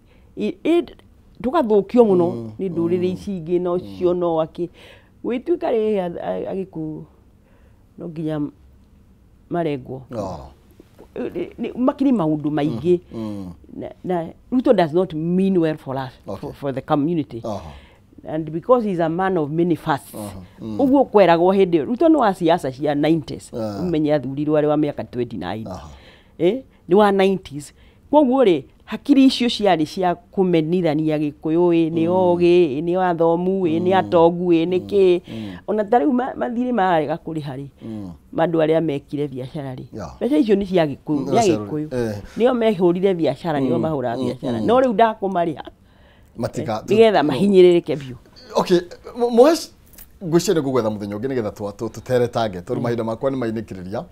Speaker 3: Tũgathũkio mũno nĩ ndũrĩrĩ ici ingĩ no cio no akĩ. Gwĩtuĩka rĩ Agĩkũyũ no nginya marengwo. Makĩrĩ maũndũ maingĩ. Na Ruto does not mean well for us, for the community. And because he's a man of many fasts. Ũguo kweragwo hĩndĩ ĩyo Ruto nĩ wa siasa cia 90s. Ũmenye athurirwo arĩ wa mĩaka 29. Nĩ wa 90s. Kwoguo rĩ hakiri icio ciarĩ cia kũmenithania Gĩkũyũ ĩ nĩ ogĩ, ĩ nĩ athomu, ĩ nĩ atongu, ĩ nĩ kĩ. Ona ta rĩu mathirĩ mararega kũrĩha rĩ, andũ arĩa mekire biacara rĩ, mbeca icio nĩ cia Gĩkũyũ, nĩ Agĩkũyũ. Nĩo mehũrire biacara, nĩo mahũraga biacara. No rĩu ndakũmarĩha nĩgetha mahinyĩrĩrĩke biũ.
Speaker 2: Okay, Mũhesh, ngwĩciria nĩ ngũgwetha mũthenya ũngĩ nĩgetha tũteretange tondũ mahinda makwa nĩ mainĩkĩrĩria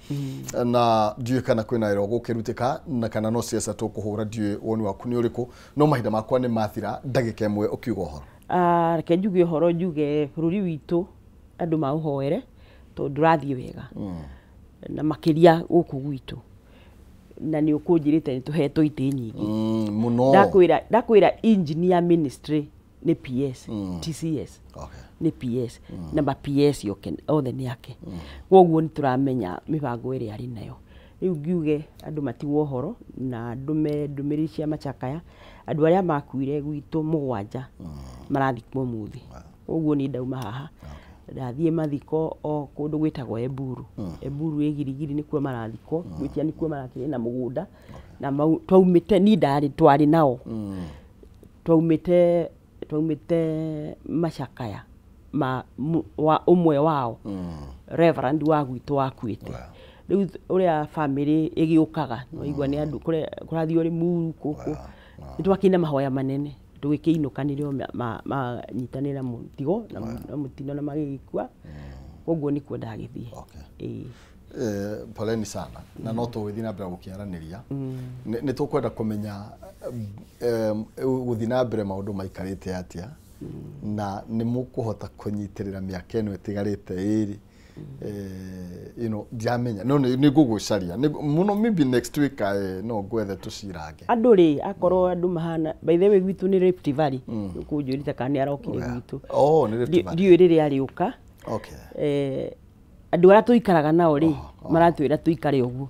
Speaker 2: na ndiũĩ kana kwĩna wĩra ũgũkĩrutĩka na kana no ciaca tũkũhũra, ndiũĩ woni waku nĩ ũrĩkũ, no mahinda makwa nĩ mathira. Ndagĩka ĩmwe ũkiuga ũhoro.
Speaker 3: Reke njuge ũhoro, njuge bũrũri witũ andũ maũhoere tondũ ndũrathiĩ wega na makĩria gũkũ gwitũ, na nĩ ũkũnjĩrĩte nĩ tũhetwo itĩ nyingĩ
Speaker 2: mũno.
Speaker 3: Ndakwĩra engineer ministry nĩ PS, TCS nĩ PS, na ma PS othe nĩ ake. Kwoguo nĩ tũramenya mĩbango ĩrĩa arĩ nayo. Rĩu ngiuge andũ matigwo ũhoro na ndũme ndũmĩrĩri cia macakaya. Andũ arĩa makuire gwitũ 7 marathikwo ũmũthĩ. Kwoguo niĩ ndauma haha ndathiĩ mathiko o kũndũ gwĩtagwo Eburu. Eburu ĩ Girigiri nĩkuo marathikwo, gwĩtia nĩkuo marakĩrĩ na mũgũnda. Na twaumĩte niĩ ndarĩ twarĩ nao. Twaumĩte macakaya ma wa ũmwe wao Reverend wa gwitũ wakuĩte. Rĩu ũrĩa family ĩgĩũkaga no igua nĩ andũ kũrathiĩ Limuru kũkũ. Nĩ twakĩina mahoya manene tũgĩkĩinũka nĩrĩo manyitanĩra mũtigo na mũtino na magĩgĩkua. Koguo nĩkuo ndagĩthiĩ.
Speaker 2: Poleni sana na no tũgũthiĩ na mbere gũkĩaranĩria. Nĩ tũkwenda kũmenya gũthiĩ na mbere maũndũ maikarĩte atĩa na nĩ mũkũhota kũnyitĩrĩra mĩaka ĩno ĩtigarĩte ĩrĩ. You know, ndiramenya no nĩ ngũgũcaria mũno, maybe next week no ngwethe tũcirange
Speaker 3: andũ rĩ akorwo andũ mahana. By the way gwitũ nĩ Rift Valley, ũkũnjũrĩte kana nĩ arokire gwitũ.
Speaker 2: Oh, nĩ Rift Valley.
Speaker 3: Ndiũĩ rĩrĩa arĩũka. Andũ arĩa tũikaraga nao rĩ maratwĩra tũikare ũguo.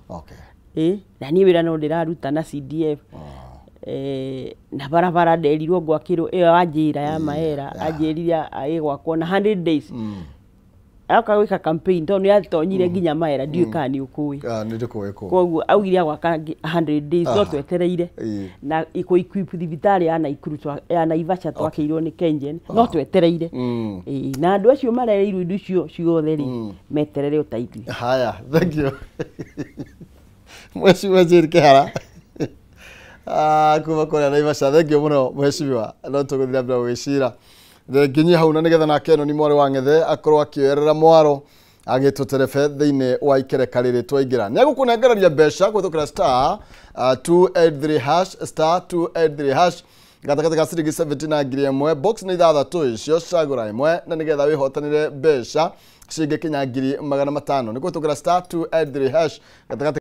Speaker 3: Na niĩ wĩra no ndĩraruta na CDF. Na barabara nderirwo ngwakĩrwo ĩyo anjĩra ya Maera, anjĩrire ĩgwakwo na 100 days. Aoka gwĩka campaign tondũ nĩ atonyire nginya Maera, ndiũĩ kana nĩ ũkũĩ.
Speaker 2: Nĩ ndĩkũĩ kũu.
Speaker 3: Koguo augire agwaka 100 days no twetereire. Na kũ equip thibitarĩ ya Naikuru ya Naivasha twakĩirwo nĩ Kengen no twetereire. Na andũ acio marereirwo indo icio ciothe rĩ meterere ũteithio.
Speaker 2: Haya, thank you. Mheshimiwa Jane Kihara kuma kũrĩa Naivasha, thank you mũno mheshimiwa, no tũgũthiĩ na mbere gũgĩcira nginyie hau na nĩgetha nake ĩno nĩ mwarĩ wa Ng'ethe akorwo akĩoerera mwaro agĩtũterebe thĩinĩ wa ikereka rĩrĩ twaingĩra. Nĩ egũkũnengereria mbeca kũhĩtũkĩra star 283 hash, star 283 hash gatagatĩ ka ciringi 70 na 1000, box nĩ 6 icio, cagũra ĩmwe na nĩgetha wĩhotanĩre mbeca cingĩkinya 500,000 nĩ kũhĩtũkĩra star 283 hash gatagatĩ